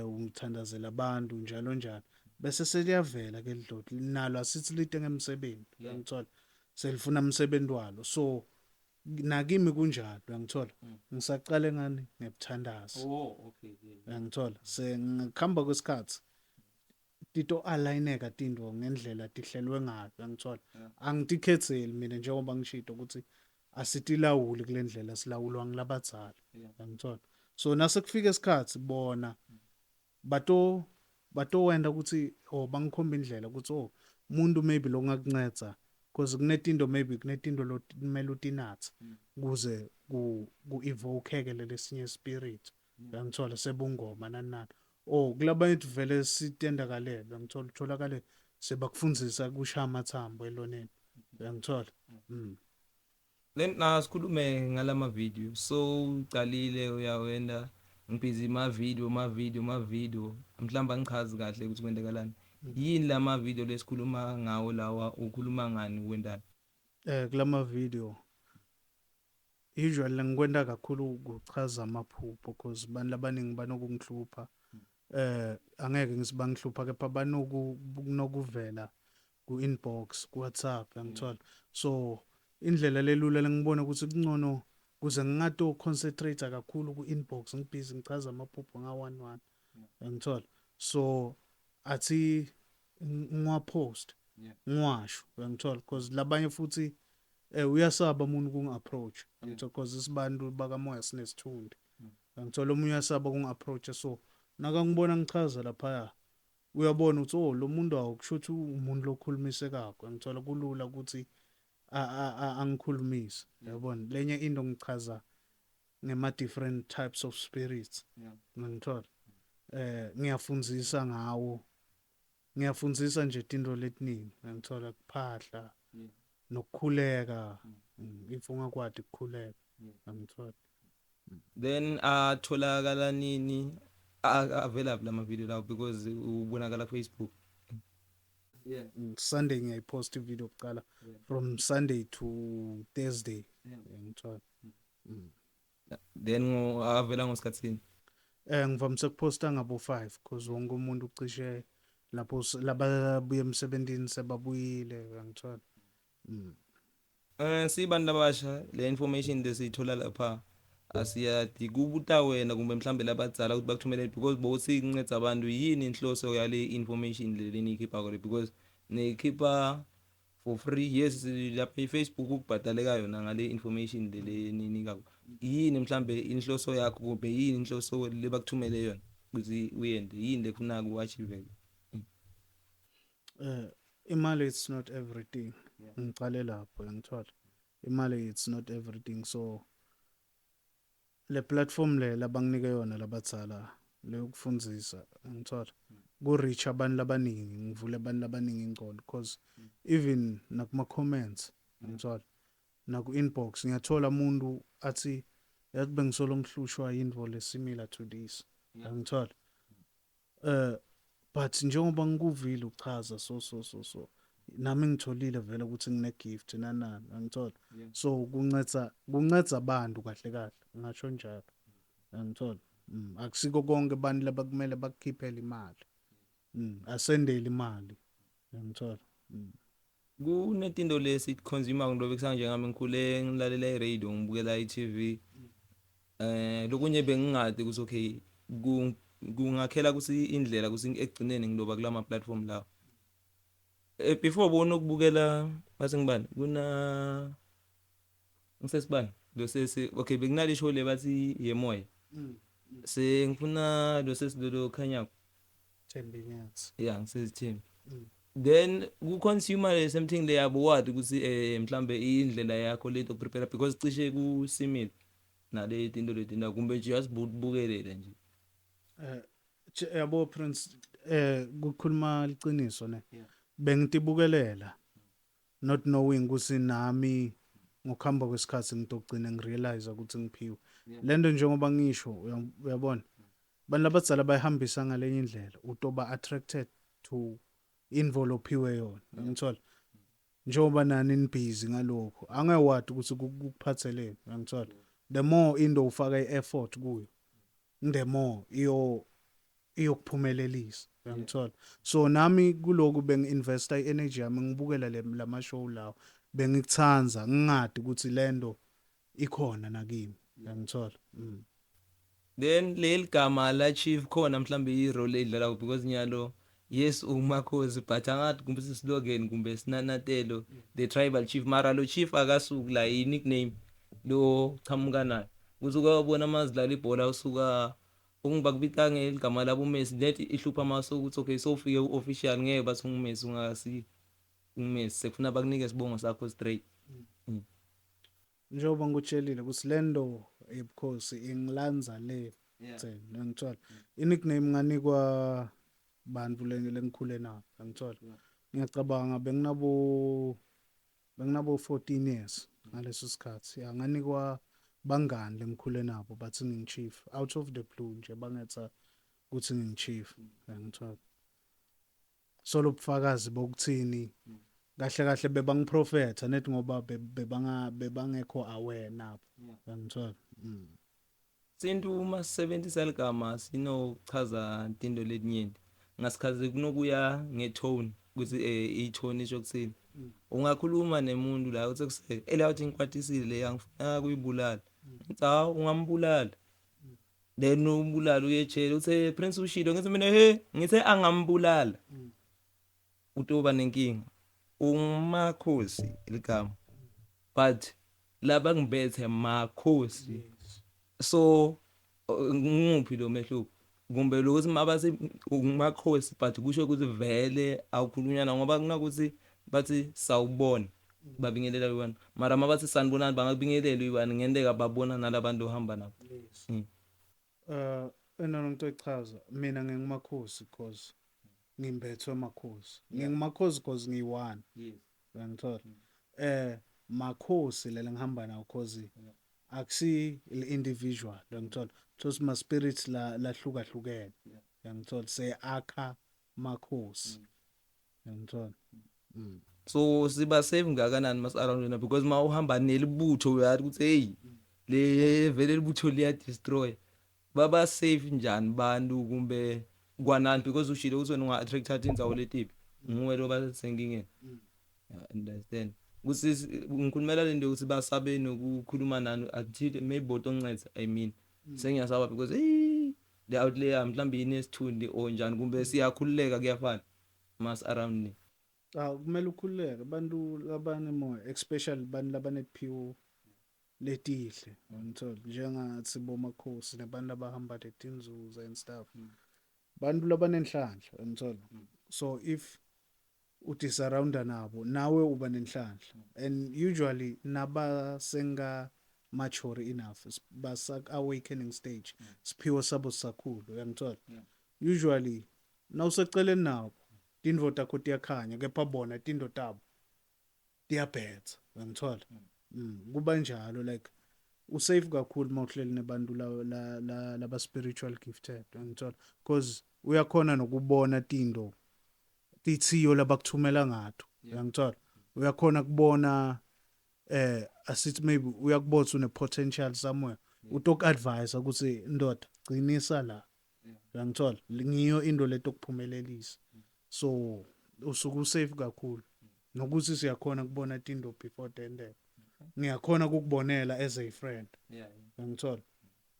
uthandazela abantu njalo njalo, bese seliyavela ke lidloti nalo, asithi lite ngemsebenzi, uyangithola, selifuna umsebenzi walo. So nakimi kunjalo, uyangithola? Ngisaqale ngani, ngebuthandazi. Oh, okay. Uyangithola? Sengikhamba kwesikhathi tito aligneka tinto ngendlela tihlelwe ngayo, uyangithola? Angitikhetheli mina, njengoba ngishito ukuthi asitilawuli kule ndlela, silawulwa ngilabadzala, uyangithola? So nase kufika isikhathi bona bato batowenda ukuthi oh, bangikhomba indlela ukuthi oh, umuntu maybe longakuncedza, because kunetinto, maybe kunetinto lo kumele utinathe kuze ku ku-evoke-ke lesinye spirit, uyangithola, sebungoma nani nani, oh, kulabanye vele sitendakalele, uyangithola, utholakale sebakufundzisa kushaya amathambo eloneni, uyangithola? Then na sikhulume ngalama video, so ucalile uyawenda, ngibhizi ma video, ma video, ma video, mhlawumbe angichazi kahle ukuthi kwenzakalani, yini lama video lesikhuluma ngawo lawa, ukhuluma ngani, wendani? Kulama video usually ngikwenta kakhulu kuchaza amaphupho, because bantu labaningi banokungihlupha. Angeke ngithi bangihlupha, kepha banoku kunokuvela ku inbox ku WhatsApp, ngithola. So indlela lelula lengibona ukuthi kungcono kuze ngingato concentrate kakhulu ku inbox, ngibhizi ngichaza amaphupho nga one one, ngithola. So athi ngiwapost, ngiwasho, uyangithola, because labanye futhi uyasaba umuntu kungi-approach, ngithola, because isibantu bakamoya sinesithundi, ngithola. Omunye uyasaba kungi-approach, so nakangibona ngichaza laphaya, uyabona ukuthi, oh, lo muntu awukusho ukuthi umuntu lokhulumisekako, ngithola. Kulula ukuthi angikhulumise, uyabona. Lenye into, ngichaza ngema different types of spirits, ngithola. Ngiyafundzisa ngawo, ngiyafundzisa nje tinto letiningi, ngithola, kuphahla nokukhuleka, if ungakwati ukukhuleka, ngithola. Then atholakala nini, available ama video lawo, because ubonakala ku Facebook? Yeah. Sunday ngiyayipost ivideo kuqala, from Sunday to Thursday, ngithola. Then avela ngosikhatsini? Ngivamise ukuposta ngabo 5, because wonke umuntu ucishe lapho lababuye emsebenzini sebabuyile, ngithola. Sibantu abasha, le information lesiyithola lapha asiyadi kubuta wena kumbe mhlambe labadzala ukuthi bakuthumele, because bowuthi kunceda abantu. Yini inhloso yale information le leniyikhipha kule? Because niyikhipha for free, yes, lapha i-Facebook ukubhadaleka yona ngale information le leninikako. Yini mhlambe inhloso yakho, kumbe yini inhloso le bakuthumele yona ukuthi uyende? Yini lekufuna ku-achieve? Imali, it's not everything. Ngicale lapho, ngithola. Imali, it's not everything. So le platform le labanginike yona labadzala leyokufundzisa, ngithola, ku reach abantu labaningi, ngivule abantu labaningi ingqondo, because even nakuma comments, ngithola, naku inbox ngiyathola umuntu athi, yathi bengisolo ngihlushwa yintfo le similar to this, ngithola. But njengoba ngikuvile uchaza, so so so so nami ngitholile vele ukuthi ngine gift nanani, ngithola. So kuncedza abantu kahle kahle, ngasho njalo, ngithola. Akusiko konke abantu labakumele bakukhiphele imali, asendele imali, ngithola. Kunetinto lesi consumer ngilobe kusanje ngami, ngikhule ngilalela i-radio, ngibukela i-TV. Lokunye bengingadi ukuthi okay, kungakhela ukuthi indlela ukuthi ekugcineni ngiloba kulama platform lawo. Before bona ukubukela base ngibani kuna ngisesibani lo sesi, okay, bekunale show le bathi yemoya. Sengifuna lo sesi lo khanyako. Thembi Nyathi. Yeah, ngisezithembi. Then ku consumer le same thing le yabo, wathi ukuthi mhlambe indlela yakho lento prepare, because cishe ku similar nale tinto leti na, kumbe nje uyasibukelele nje? Yabo Prince, kukhuluma liciniso ne, bengitibukelela not knowing ukuthi nami ngokuhamba kwesikhathi ngitogcina ngirealize ukuthi ngiphiwe lento. Njengoba ngisho, uyabona, bantu labadzala bayihambisa ngalenye indlela, utoba attracted to intfo lophiwe yona, ngithola. Njengoba nani nibhizi ngalokho, angewadi ukuthi kukuphatheleni, ngithola. The more into ufaka i-effort kuyo, the more iyo iyokuphumelelisa, uyangithola. So nami kuloku bengi-investa i-energy yami ngibukela le lama show lawo, bengikuthanda ngingadi ukuthi lento ikhona nakimi, uyangithola. Then leli gama la chief khona mhlambe i-role edlalako, because nyalo, yes, umakhosi, but angathi kumbe sislogan kumbe sinanatelo, the tribal chief, mara lo chief akasuki la, i-nickname lo chamuka nayo. Kusuka wabona mazidlala ibhola, usuka ungibakubita ngeligama labo Messi, net ihlupha maso ukuthi okay, sowufike u-official, ngeke bathi unguMessi ungasi uMessi, sekufuna bakunike isibongo sakho straight. Njengoba ngikutshelile ukuthi lento ebukhosi ingilanza le thena, ngithola. I-nickname nganikwa bantu lengikhule nabo, ngithola. Ngiyacabanga benginabo 14 years ngaleso sikhathi, ya, nganikwa bangani lengikhule nabo, bathi ngingi-chief out of the blue nje, bangetha ukuthi ngingi-chief, ngithola. So lobufakazi bokuthini. Kahle kahle bebangiprofetha net ngoba bebanga bebangekho aware nabo. Uyangithola? Sintu uma sisebenzisa ligama sinokuchaza tinto letinyenti. Ngasikhathi kunokuya ngetone ukuthi i-tone isho kuthini. Ungakhuluma nemuntu la uthi kuse ela uthi ngikwatisile le angifuna kuyibulala. Ngithi hawu, ungambulala. Then umbulala uyejele, uthe Prince ushilo, ngithi mina he, ngithe angambulala. Utoba nenkinga. Ungumakhosi ligama. But laba ngibethe makhosi. So nguphi lo mehluko? Kumbe lokuthi mabase ungumakhosi but kusho ukuthi vele awukhulunyana, ngoba kunakuthi bathi sawubona babingelela uyi-one, mara mabathi sanibonani bangakubingelela uyi-one, ngenteka babona nalabantu ohamba nabo. Yes. Ena ngento echaza mina ngingumakhosi because ngimbethwe amakhosi. Ngingumakhosi because ngiyi-one. Uyangithola? Makhosi lele ngihamba nawo cause akusi individual, uyangithola? So ma spirits la lahlukahlukene. Uyangithola? Se akha makhosi. Uyangithola? So siba safe ngakanani mas around wena? Because ma uhamba nelibutho uyazi ukuthi hey, le vele libutho liya destroy. Baba safe njani bantu kumbe kwanani? Because ushilo ukuthi wena unga attract indzawo letipi, nguwe lo basenkingeni. Yeah, understand ukuthi ngikhulumela lento yokuthi basabe nokukhuluma nani until maybe botoncetha. I mean, sengiyasaba because hey, le out leya mhlawumbe inesithundi or njani, kumbe siyakhululeka, kuyafana mas around ni? Cha, kumele ukhululeke. Abantu labanemoya, especially abantu labanephiwo letihle, ngithola njengathi bomakhosi nabantu abahamba letinzuza and stuff, bantu labanenhlanhla, ngithola. So if uti-surrounda nabo, nawe uba nenhlanhla, and usually naba senga mature enough, basa awakening stage, siphiwo sabo sakhulu, uyangithola? Usually nawuseceleni nabo, tintfo takho tiyakhanya, kepha bona tintfo tabo tiyabhetha, uyangithola? Kuba njalo, like usafe kakhulu mawuhleli nebantu la laba spiritual gifted, uyangithola? Because uyakhona nokubona tinto tithiyo labakuthumela ngato, uyangithola? Uyakhona kubona, asithi maybe uyakubona une potential somewhere, utok advise ukuthi ndoda, gcinisa la, uyangithola? Ngiyo into leto kuphumelelisa. So usuke usafe kakhulu nokuthi siyakhona kubona tinto before tendeka, ngiyakhona ukukubonela as a friend, uyangithola?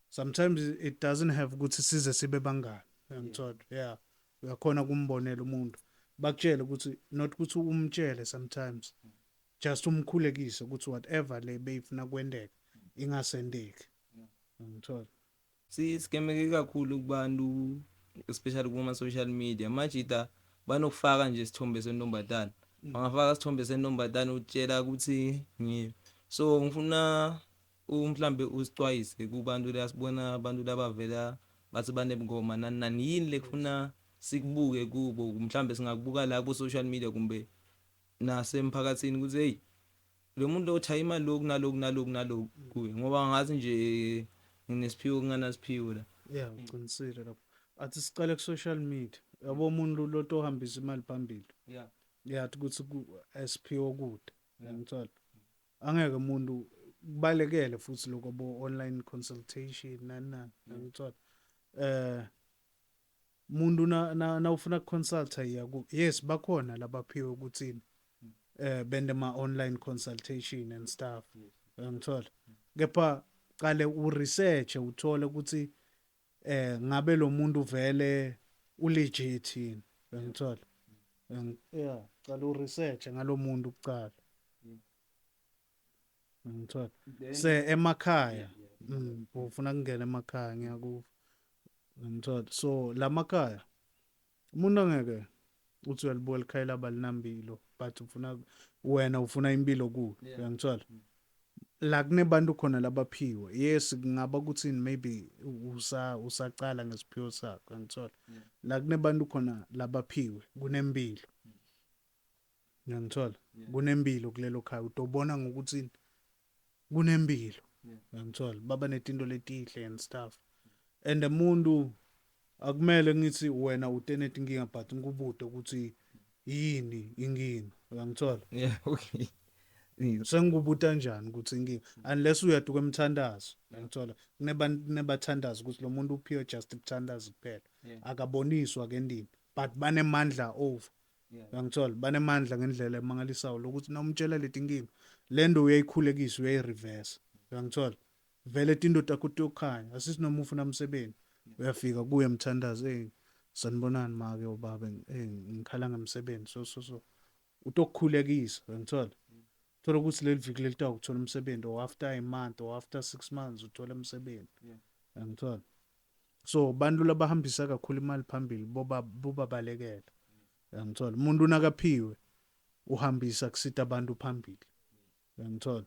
Sometimes it doesn't have ukuthi size sibe bangani, uyangithola? Yeah, uyakhona kumbonela umuntu, bakutshele ukuthi, not ukuthi umtshele, sometimes just umkhulekise ukuthi whatever le beyifuna kwendeka ingasendeki, uyangithola? Sigemeke kakhulu kubantu, especially kuma social media. Majita banokufaka nje isithombe sentombazana, bangafaka isithombe sentombazana, utshela ukuthi ngi so ngifuna mhlambe usicwayise kubantu la sibona abantu labavela bathi banebungoma nani nani. Yini lekufuna sikubuke kubo? Mhlambe singakubuka la ku social media kumbe nasemphakathini ukuthi hey, lo muntu othaya imali lokhu naloku naloku naloku kuye, ngoba ngathi nje nginesiphiwo, kunganasiphiwo la. Yeah, uqinisile lapho. Athi sicale ku social media, yabo, umuntu lo tohambisa imali phambili, yathi ukuthi esiphiwo kude, ngithola angeke umuntu kubalekele futhi lokho bo online consultation nani nani, ngithola. Umuntu na nawufuna consult, iya ku, yes, bakhona labaphiwe ukuthi bende ma online consultation and stuff, ngithola. Kepha qale u research, uthole ukuthi ngabe lo muntu vele ulegit yini, ngithola? Yeah, qala u research ngalomuntu kuqala, ngithola? Se emakhaya, ufuna kungena emakhaya, ngiyakuva, ngithola. So lamakhaya umuntu angeke uthi uyalibuka likhaya labalinambilo, but ufuna wena ufuna impilo kuyo, uyangithola? La kunebantu khona labaphiwe, yes, kungaba ukuthi maybe usa usacala ngesiphiwo sakho, uyangithola? La kunebantu khona labaphiwe, kunempilo, uyangithola? Kunempilo kulelo khaya, utobona ngokuthi kunempilo, uyangithola? Baba netinto letihle and stuff, and umuntu akumele ngithi wena utenetinkinga, but ngikubude ukuthi Yini inkinga, uyangithola? Yeah, okay. Sengikubuta kanjani ukuthi inkinga, unless uyaduka emthandazo, uyangithola? Kunebathandazo ukuthi lo muntu uphiwe just ukuthandaza kuphela, akaboniswa ke ndini, but banemandla over, uyangithola? Banemandla ngendlela emangalisayo lokuthi nawumtshela leti inkinga lento uyayikhulekisa, uyayireverse, uyangithola? Vele tinto takho tiyokhanya. Asithi noma ufuna umsebenzi, uyafika kuye emthandazo, "Hey, sanibonani make ubaba, hey, ngikhala ngemsebenzi," so so so, utokukhulekisa, uyangithola? Thola ukuthi leli viki lelitayo uthola umsebenzi, or after a month or after 6 months uthola umsebenzi, uyangithola? So bantu labahambisa kakhulu imali phambili boba bobabalekela, uyangithola? Umuntu nakaphiwe uhambisa kusita abantu phambili, uyangithola?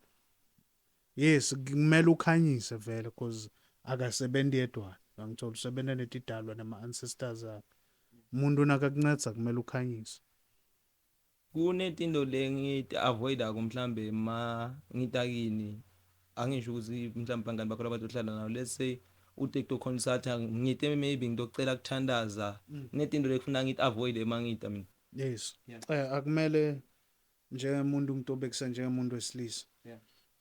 Yes, kumele ukhanyise vele, because akasebenzi yedwana, uyangithola? Usebenza netidalwa nama ancestors akhe. Umuntu nakakuncedza kumele ukhanyise. Kunetinto le ngithi avoid mhlambe ma ngitakini, angisho ukuthi mhlambe bangani bakho labazohlala nawo, let's say ute to consulta ngite, maybe ngitocela kuthandaza, kunetinto lekufuna ngithi avoid emangita mina. Yes. Akumele njengomuntu ngitobekisa njengomuntu wesilisa,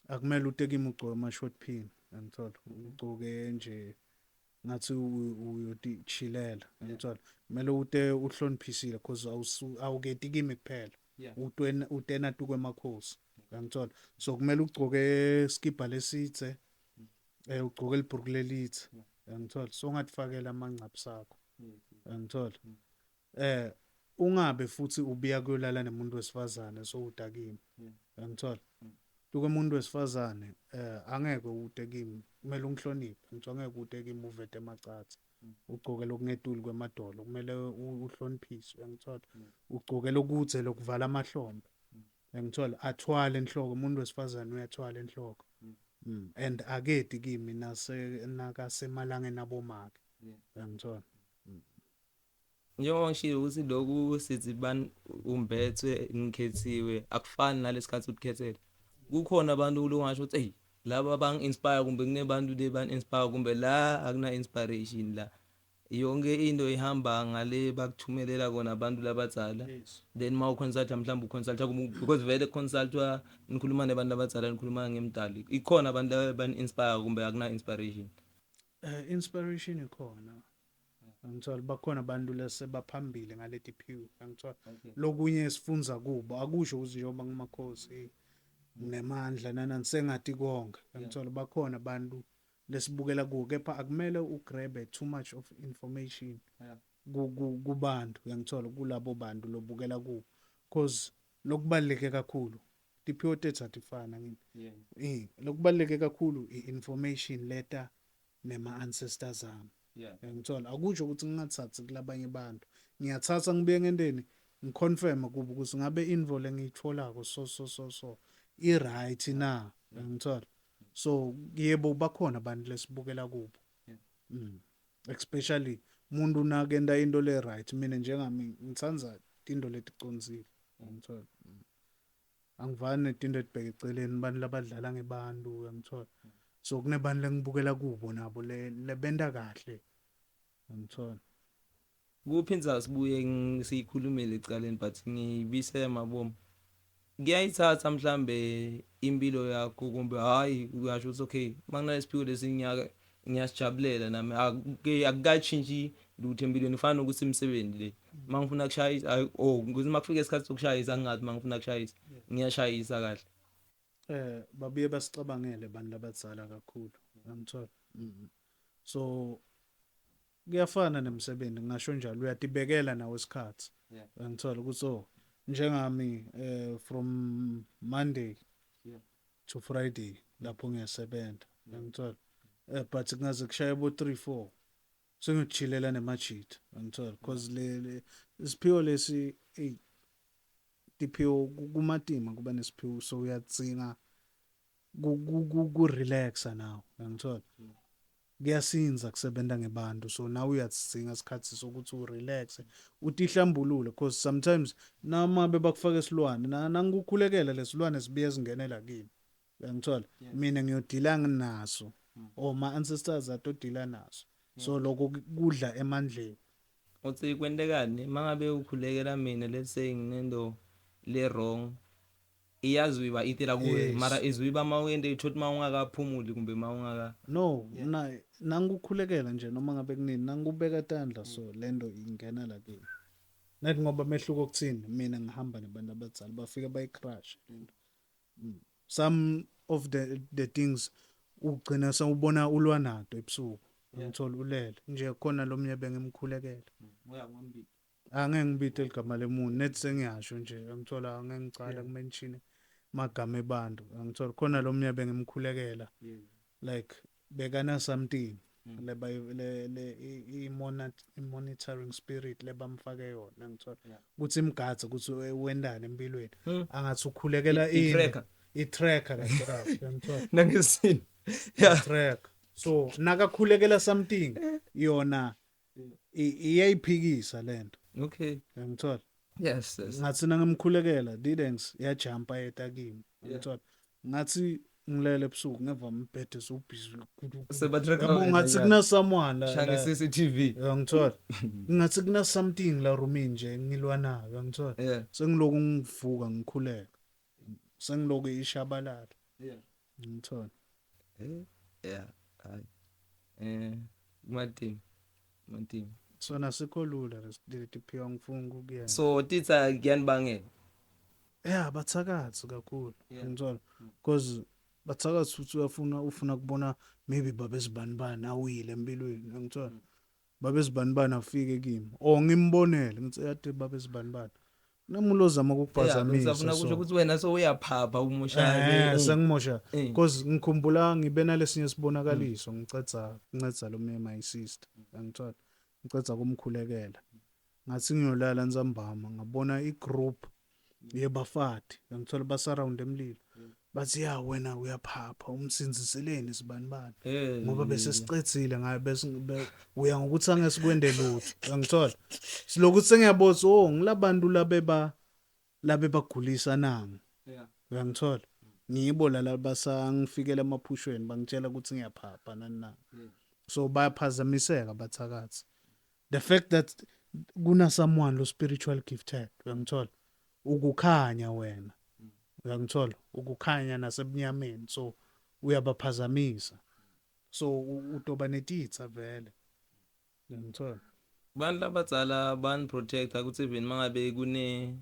akumele ute kimi ugcoke ama short pin, uyangithola? Ugcoke nje ngathi uyotichilela, uyangithola? Kumele ute uhloniphisile, because awuketi kimi kuphela, utwena utena tukwemakhosi, uyangithola? So kumele ugcoke skipa lesitse, ugcoke libhruku lelitse, uyangithola? So ungatifakela amangcaphu sakho, uyangithola? Ungabe futhi ubiya kuyolala nemuntu wesifazane so udakini, uyangithola? Tuke umuntu wesifazane, angeke ute kimi, kumele ungihloniphe, ngitho angeke ute kimi uvete emacatha, ugcoke lokungetulu kwemadolo, kumele uhloniphise, uyangithola? Ugcoke lokudze lokuvala amahlombe, uyangithola? Athwale enhloko, umuntu wesifazane uyathwala enhloko. And akedi kimi nase nakasemalangeni abomake, uyangithola? Njengoba ngishilo ukuthi lokhu sithi ban umbethwe ngikhethiwe, akufani nalesikhathi ukhethele. Kukhona abantu longasho ukuthi hey, laba bang inspire, kumbe kunebantu le ban inspire, kumbe la akuna inspiration, la yonke into ihamba ngale bakuthumelela kona abantu labadzala? Yes. Then ma uconsulta, mhlawumbe uconsulta because vele consultwa nikhuluma nabantu abadzala, nikhuluma ngemdali, ikhona abantu aban inspire kumbe akuna inspiration? Inspiration ikhona, angithola? Bakhona abantu lesebaphambili ngaleti phiwe, angithola? Lokunye sifunza kubo, akusho ukuthi njengoba ngimakhosi nginemandla nanani sengathi konke, angithola? Bakhona abantu lesibukela kuwo, kepha akumele ugrabe too much of information kubantu, uyangithola? Kulabo bantu lobukela kubo, cause lokubaluleke kakhulu tiphiwo tethu atifana ngini. Lokubaluleke kakhulu i-information leta nema ancestors ami, uyangithola? Akusho ukuthi ngingathathi kulabanye abantu, ngiyathatha ngibuye ngenteni, ngiconfirm kubo ukuthi ngabe info lengiyitholako so so so so i right na, uyangithola? So yebo, bakhona abantu lesibukela kubo. Especially umuntu nakenda into le right, mina njengami ngitsandza into leticondzile, uyangithola? Angivani netinto etibheke eceleni, abantu labadlala ngebantu, uyangithola? So kunebantu lengibukela kubo nabo le lebenta kahle, uyangithola? Kuphinza sibuye siyikhulumele ecaleni, but ngiyibise mabomu, kuyayithatha mhlambe impilo yakho, kumbe hayi uyasho ukuthi okay, manginalesiphiwo lesinyaka ngiyasijabulela nami, akukatshintshi lutho empilweni, kufana nokuthi imisebenzi le mangifuna kushayisa, oh, ukuthi makufika isikhathi sokushayisa, ngingathi mangifuna kushayisa ngiyashayisa kahle. Babuye basicabangele abantu labadzala kakhulu, uyangithola? So kuyafana nemsebenzi, ngingasho njalo, uyatibekela nawe isikhathi, uyangithola? Ukuthi oh, njengami from Monday to Friday lapho ngiyasebenza, uyangithola? But kungaze kushaye bo 3 4 sengiyochilela nemajita, uyangithola? Because le isiphiwo lesi, hey, tiphiwo kumatima kuba nesiphiwo, so uyadzinga ku relaxa nawe, uyangithola? Kuyasinza kusebenza ngebantu, so nawe uyadzinga isikhathi sokuthi urelaxe, utihlambulule, because sometimes noma bebakufaka esilwane nangikukhulekela lesilwane sibuye singenela kimi, uyangithola? Mina ngiyodila naso or my ancestors atodila naso, so lokho kudla emandleni. Uthi kwentekani mangabe ukhulekela mina, let's say nginento le wrong, iyazwiba itela kuwe? Yes. Mara izwiba mawuyente ithothi mawungakaphumuli kumbe mawungaka No, na nangukhulekela nje noma ngabe kunini, nangubeka tandla, so lento ingena la kimi. Nathi ngoba mehluko kuthini, mina ngihamba nabantu abadzala, bafike bayicrush lento. Some of the things ugcina sewubona ulwa nato ebusuku, ngithola ulele nje khona lo mnye bengimkhulekela. Angeke ngibite ligama lemuntu, nethi sengiyasho nje, ngithola angeke ngicala kumention magama ebantu. Ngithola khona lo mnye bengimkhulekela, like bekana something leba le i monitoring spirit lebamfake yona, ngithola ukuthi imgadze ukuthi wendani empilweni, angathi ukhulekela ini. I-tracker. I-tracker kahle kahle, ngithola. Nangesini, yeah. Track, so nakakhulekela something, yona iyayiphikisa lento. Ngithola. Yes. Ngathi nangimkhulekela, didn't yajumpa yeta kimi, ngithola. Ngathi ngilele ebusuku, ngeva umbhede sewubhizi. Sebatracker. Yabo, ngathi kuna someone la Shanga CCTV. Ngithola, ngathi kuna something la roomini nje ngilwa nayo, ngithola. Sengiloku ngivuka ngikhuleka, sengiloku ishabalala, ngithola. Yeah, hayi, kumateam kumateam. Sona sikho lula lesiphiwa, ngifuna ukuyena. So titsa kuyanibangela? Yeah, bathakathi kakhulu, ngithola, because bathakathi futhi uyafuna, ufuna kubona maybe babezibani bani awile empilweni, ngithola, babezibani bani afike kimi or ngimbonele, ngithi yade babezibani bani nomuntu ozama ukukuphazamisa. Usafuna kusho So ukuthi wena so uyaphapha umoshane. Sengimosha, because ngikhumbula ngibe nalesinye sibonakaliso, ngicedza ngincedza lo my sister, ngithola, ngicedza kumkhulekela, ngathi ngiyolala ntsambama, ngabona igroup yebafati, ngithola, basurround emlilo, bathi ya wena uyaphapha, umsinziseleni sibani bani, ngoba bese sicedzile ngayo, bese uya ngokuthi angesikwende lutho, ngithola. Silokuthi sengiyabona, oh, ngilabantu labeba labe bagulisa nami, uyangithola, ngibo la basangifikela emaphushweni bangitshela ukuthi ngiyaphapha nani nani. So bayaphazamiseka bathakathi. The fact that kuna someone lo spiritual gifted, uyangithola, ukukhanya wena, uyangithola, ukukhanya nasebnyameni, so uyabaphazamisa, so utoba netitsa vele, uyangithola. Bantu labadzala bani-protecta ukuthi even mangabe kune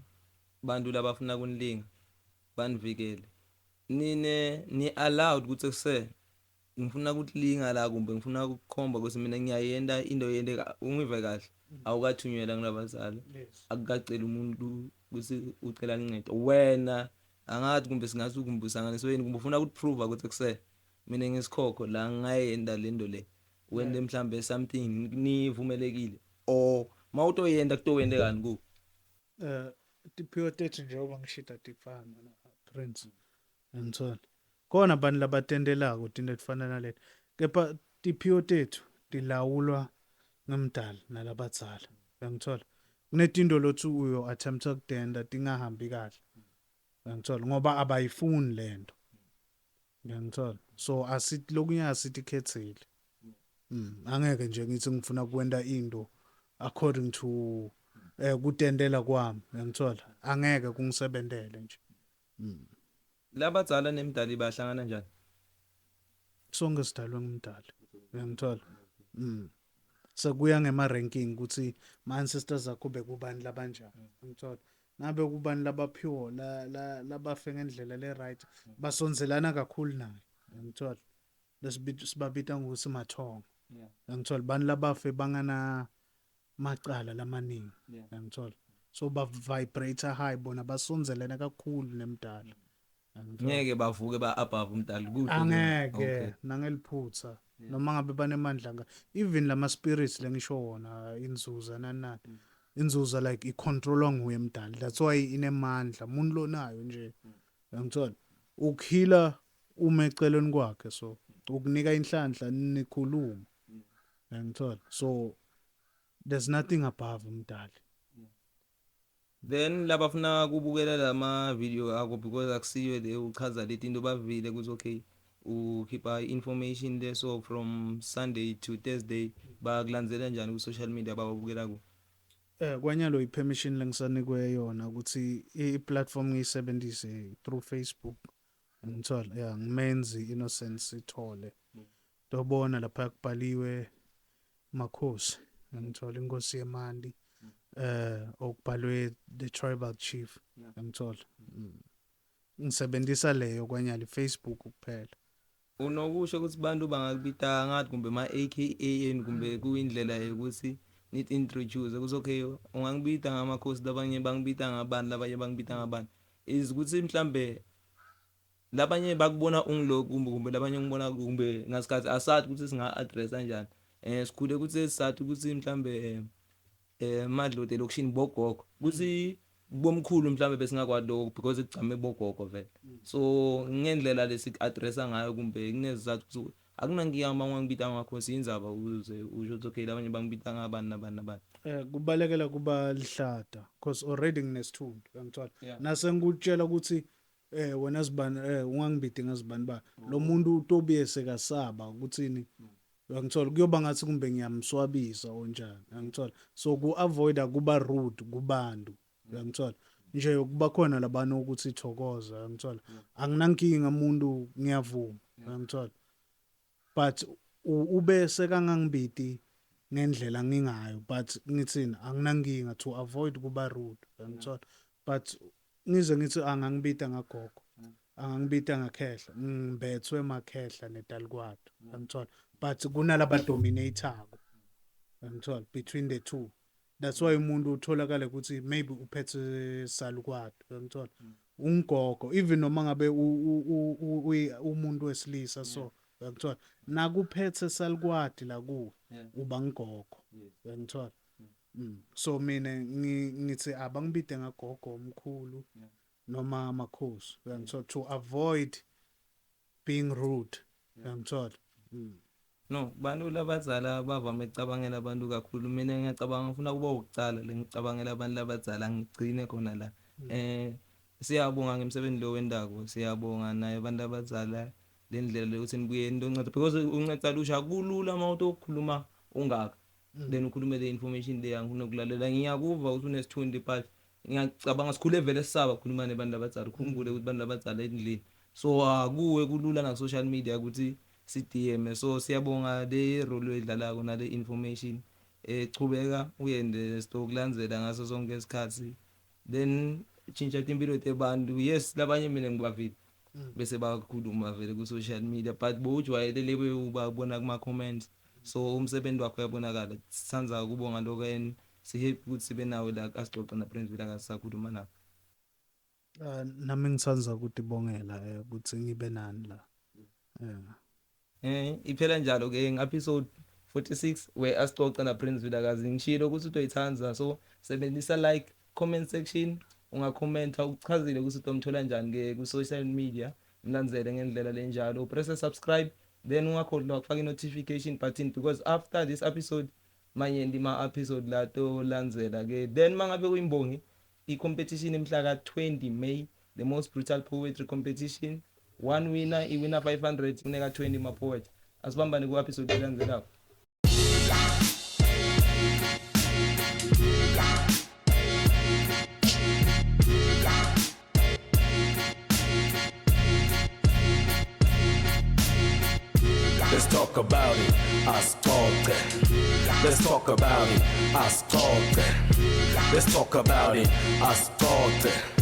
bantu labafuna kunilinga, banivikele. Nine ni allowed ukuthi kuse ngifuna ukulinga la kumbe ngifuna ukukhomba ukuthi mina ngiyayenda into yende, ungive kahle, awukathunyelwa ngulabazali, akukacela umuntu ukuthi ucela incedo wena, angathi kumbe singathi kumbe usanganisweni kumbe ufuna ukuprove ukuthi kuse mina ngisikhokho la ngayenda lento le, wende mhlambe something, nivumelekile or mawutoyenda kutowende kani ku? Tiphiwo tethu, njengoba ngishida, tifana na Prince, ngithola khona abantu labatendelako tinto etifana naleti, kepha tiphiwo tethu tilawulwa ngemdala nalabadzala, uyangithola. Kunetinto lothi uyo attempt ukudenda, tingahambi kahle, uyangithola, ngoba abayifuni lento, uyangithola. So asithi lokunye asithi khethile. Angeke nje ngithi ngifuna kwenda into according to kutendela kwami, uyangithola, angeke kungisebentele nje. Labadzala nemdali bahlangana njani? Sonke sidalwe ngumdali, uyangithola. Sekuya ngema ranking ukuthi ma ancestors akho bekubani labanjani, uyangithola, ngabe kubani labaphiwo la labafe ngendlela le right, basonzelana kakhulu naye, uyangithola, lesibita sibabita ngokuthi mathongo, uyangithola, bani labafe bangana macala lamaningi, uyangithola, so ba vibrate high bona, basonzelene kakhulu nemdala, uyangithola. Ngeke bavuke ba above umdali kude? Angeke nangeliphutha, noma ngabe banemandla nga even lama spirits lengisho wona, inzuza nani nani, inzuza like icontrolwa nguye mdali, that's why inemandla umuntu lonayo nje, uyangithola, ukuhila uma eceleni kwakhe, so ukunika inhlanhla nikhuluma, uyangithola, so there's nothing above umdali. Then labafuna kubukela lama video akho, because akusiyo le uchaza leti into, bavile ukuthi okay, ukhipha information le, so from Sunday to Thursday bakulandzela njani ku social media, bababukela ku? Kwanyalo i-permission lengisanikwe yona ukuthi i-platform ngiyisebenzise through Facebook. Ngithola, yeah, ngimenzi Innocent Sithole. Tobona lapha kubhaliwe Makhosi, ngithola inkosi yemandi, okubhalwe the tribal chief, ngithola. Ngisebenzisa leyo kwanyalo Facebook kuphela. Unokusho ukuthi bantu bangakubita ngathi kumbe ma AKA kumbe kuyindlela yokuthi nithi introduce ukuthi okay, ungangibita ngamakhosi, labanye bangibita ngabani, labanye bangibita ngabani, is ukuthi mhlambe labanye bakubona ungiloku kumbe labanye ngibona kumbe ngasikhathi asathi ukuthi singa address kanjani. Sikhule ukuthi sathi ukuthi mhlambe madloti elokishini bogogo, kuthi bomkhulu mhlambe besingakwazi lokho because kugcame bogogo vele. So ngendlela lesi addressa ngayo kumbe kunezizathu ukuthi akunankinga uma ungangibita ngamakhosi, indzaba uze usho ukuthi okay, labanye bangibita ngabani nabani nabani. Kubalekela kuba lihlada because already nginesithunzi, uyangithola. Nase ngikutshela ukuthi wena sibani, ungangibidi ngazibani ba lo muntu utobiye sekasaba ukuthini, uyangithola, kuyoba ngathi kumbe ngiyamswabisa onjani, uyangithola. So ku avoid kuba rude kubantu, uyangithola, nje kuba khona labana ukuthi thokoza, uyangithola, anginankinga umuntu, ngiyavuma, uyangithola, but ube sekangangibidi ngendlela ngingayo, but ngithini, anginankinga to avoid kuba rude, uyangithola. But ngize ngithi angangibita ngagogo, angangibita ngakhehla, ngibethwe makhehla nedalikwado, uyangithola, but kunalaba dominator, uyangithola, between the two. That's why umuntu utholakala ukuthi maybe uphethe salukwado, uyangithola, ungogo, even noma ngabe umuntu wesilisa, so uyangithola, nakuphethe salukwadi la kuwe, uba ngigogo, uyangithola. So mina ngithi abangibide ngagogo, omkhulu noma amakhosi, uyangithola, to avoid being rude, uyangithola. No, bantu labadzala bavame ukucabangela abantu kakhulu. Mina ngiyacabanga ngifuna kuba ukucala lengicabangela abantu labadzala, ngigcine khona la. Siyabonga ngemsebenzi lo wendako, siyabonga naye abantu abadzala lendlela yokuthi nibuye ntonceda because unceda lusha kulula uma utokhuluma ungaka. Then ukhulume le information le angifuna ukulalela, ngiyakuva ukuthi unesithunzi, but ngiyacabanga sikhule vele sisaba ukukhuluma nebantu abadzala. Ukhumbule ukuthi abantu abadzala endlini, so akuwe kulula na social media ukuthi si DM. So siyabonga le role oyidlalako nale information, chubeka uyende, sitokulandzela ngaso sonke isikhathi, then tshintsha timpilo tebantu. Yes, labanye mina ngibavile bese bakhuluma vele ku social media, but bowujwayele lebe ubabona kuma comments, so umsebenzi wakho uyabonakala. Sithanda ukubonga lokho and si happy ukuthi sibe nawe la asixoxa na Prince Vilakazi, sakhuluma nawe. Nami ngithanda ukutibongela ukuthi ngibe nani la. Yeah. Iphela njalo ke nge-episode 46 we asixoxa na Prince Vilakazi. Ngishilo ukuthi utoyithanza, so sebenzisa like, comment section, ungakhomenta uchazile ukuthi utomthola njani ke ku social media, mlandzele ngendlela lenjalo, press subscribe, then ungakhohlwa ukufaka i-notification button because after this episode manye ndima episode la to landzela ke. Then mangabe kuyimbongi, i-competition imhla ka 20 May, the most brutal poetry competition, one winner, iwina 500, uneka 20 ma poet. Asibambane ku episode elandzelako. Let's talk about it, asixoxe. Let's talk about it, asixoxe. Let's talk about it, asixoxe.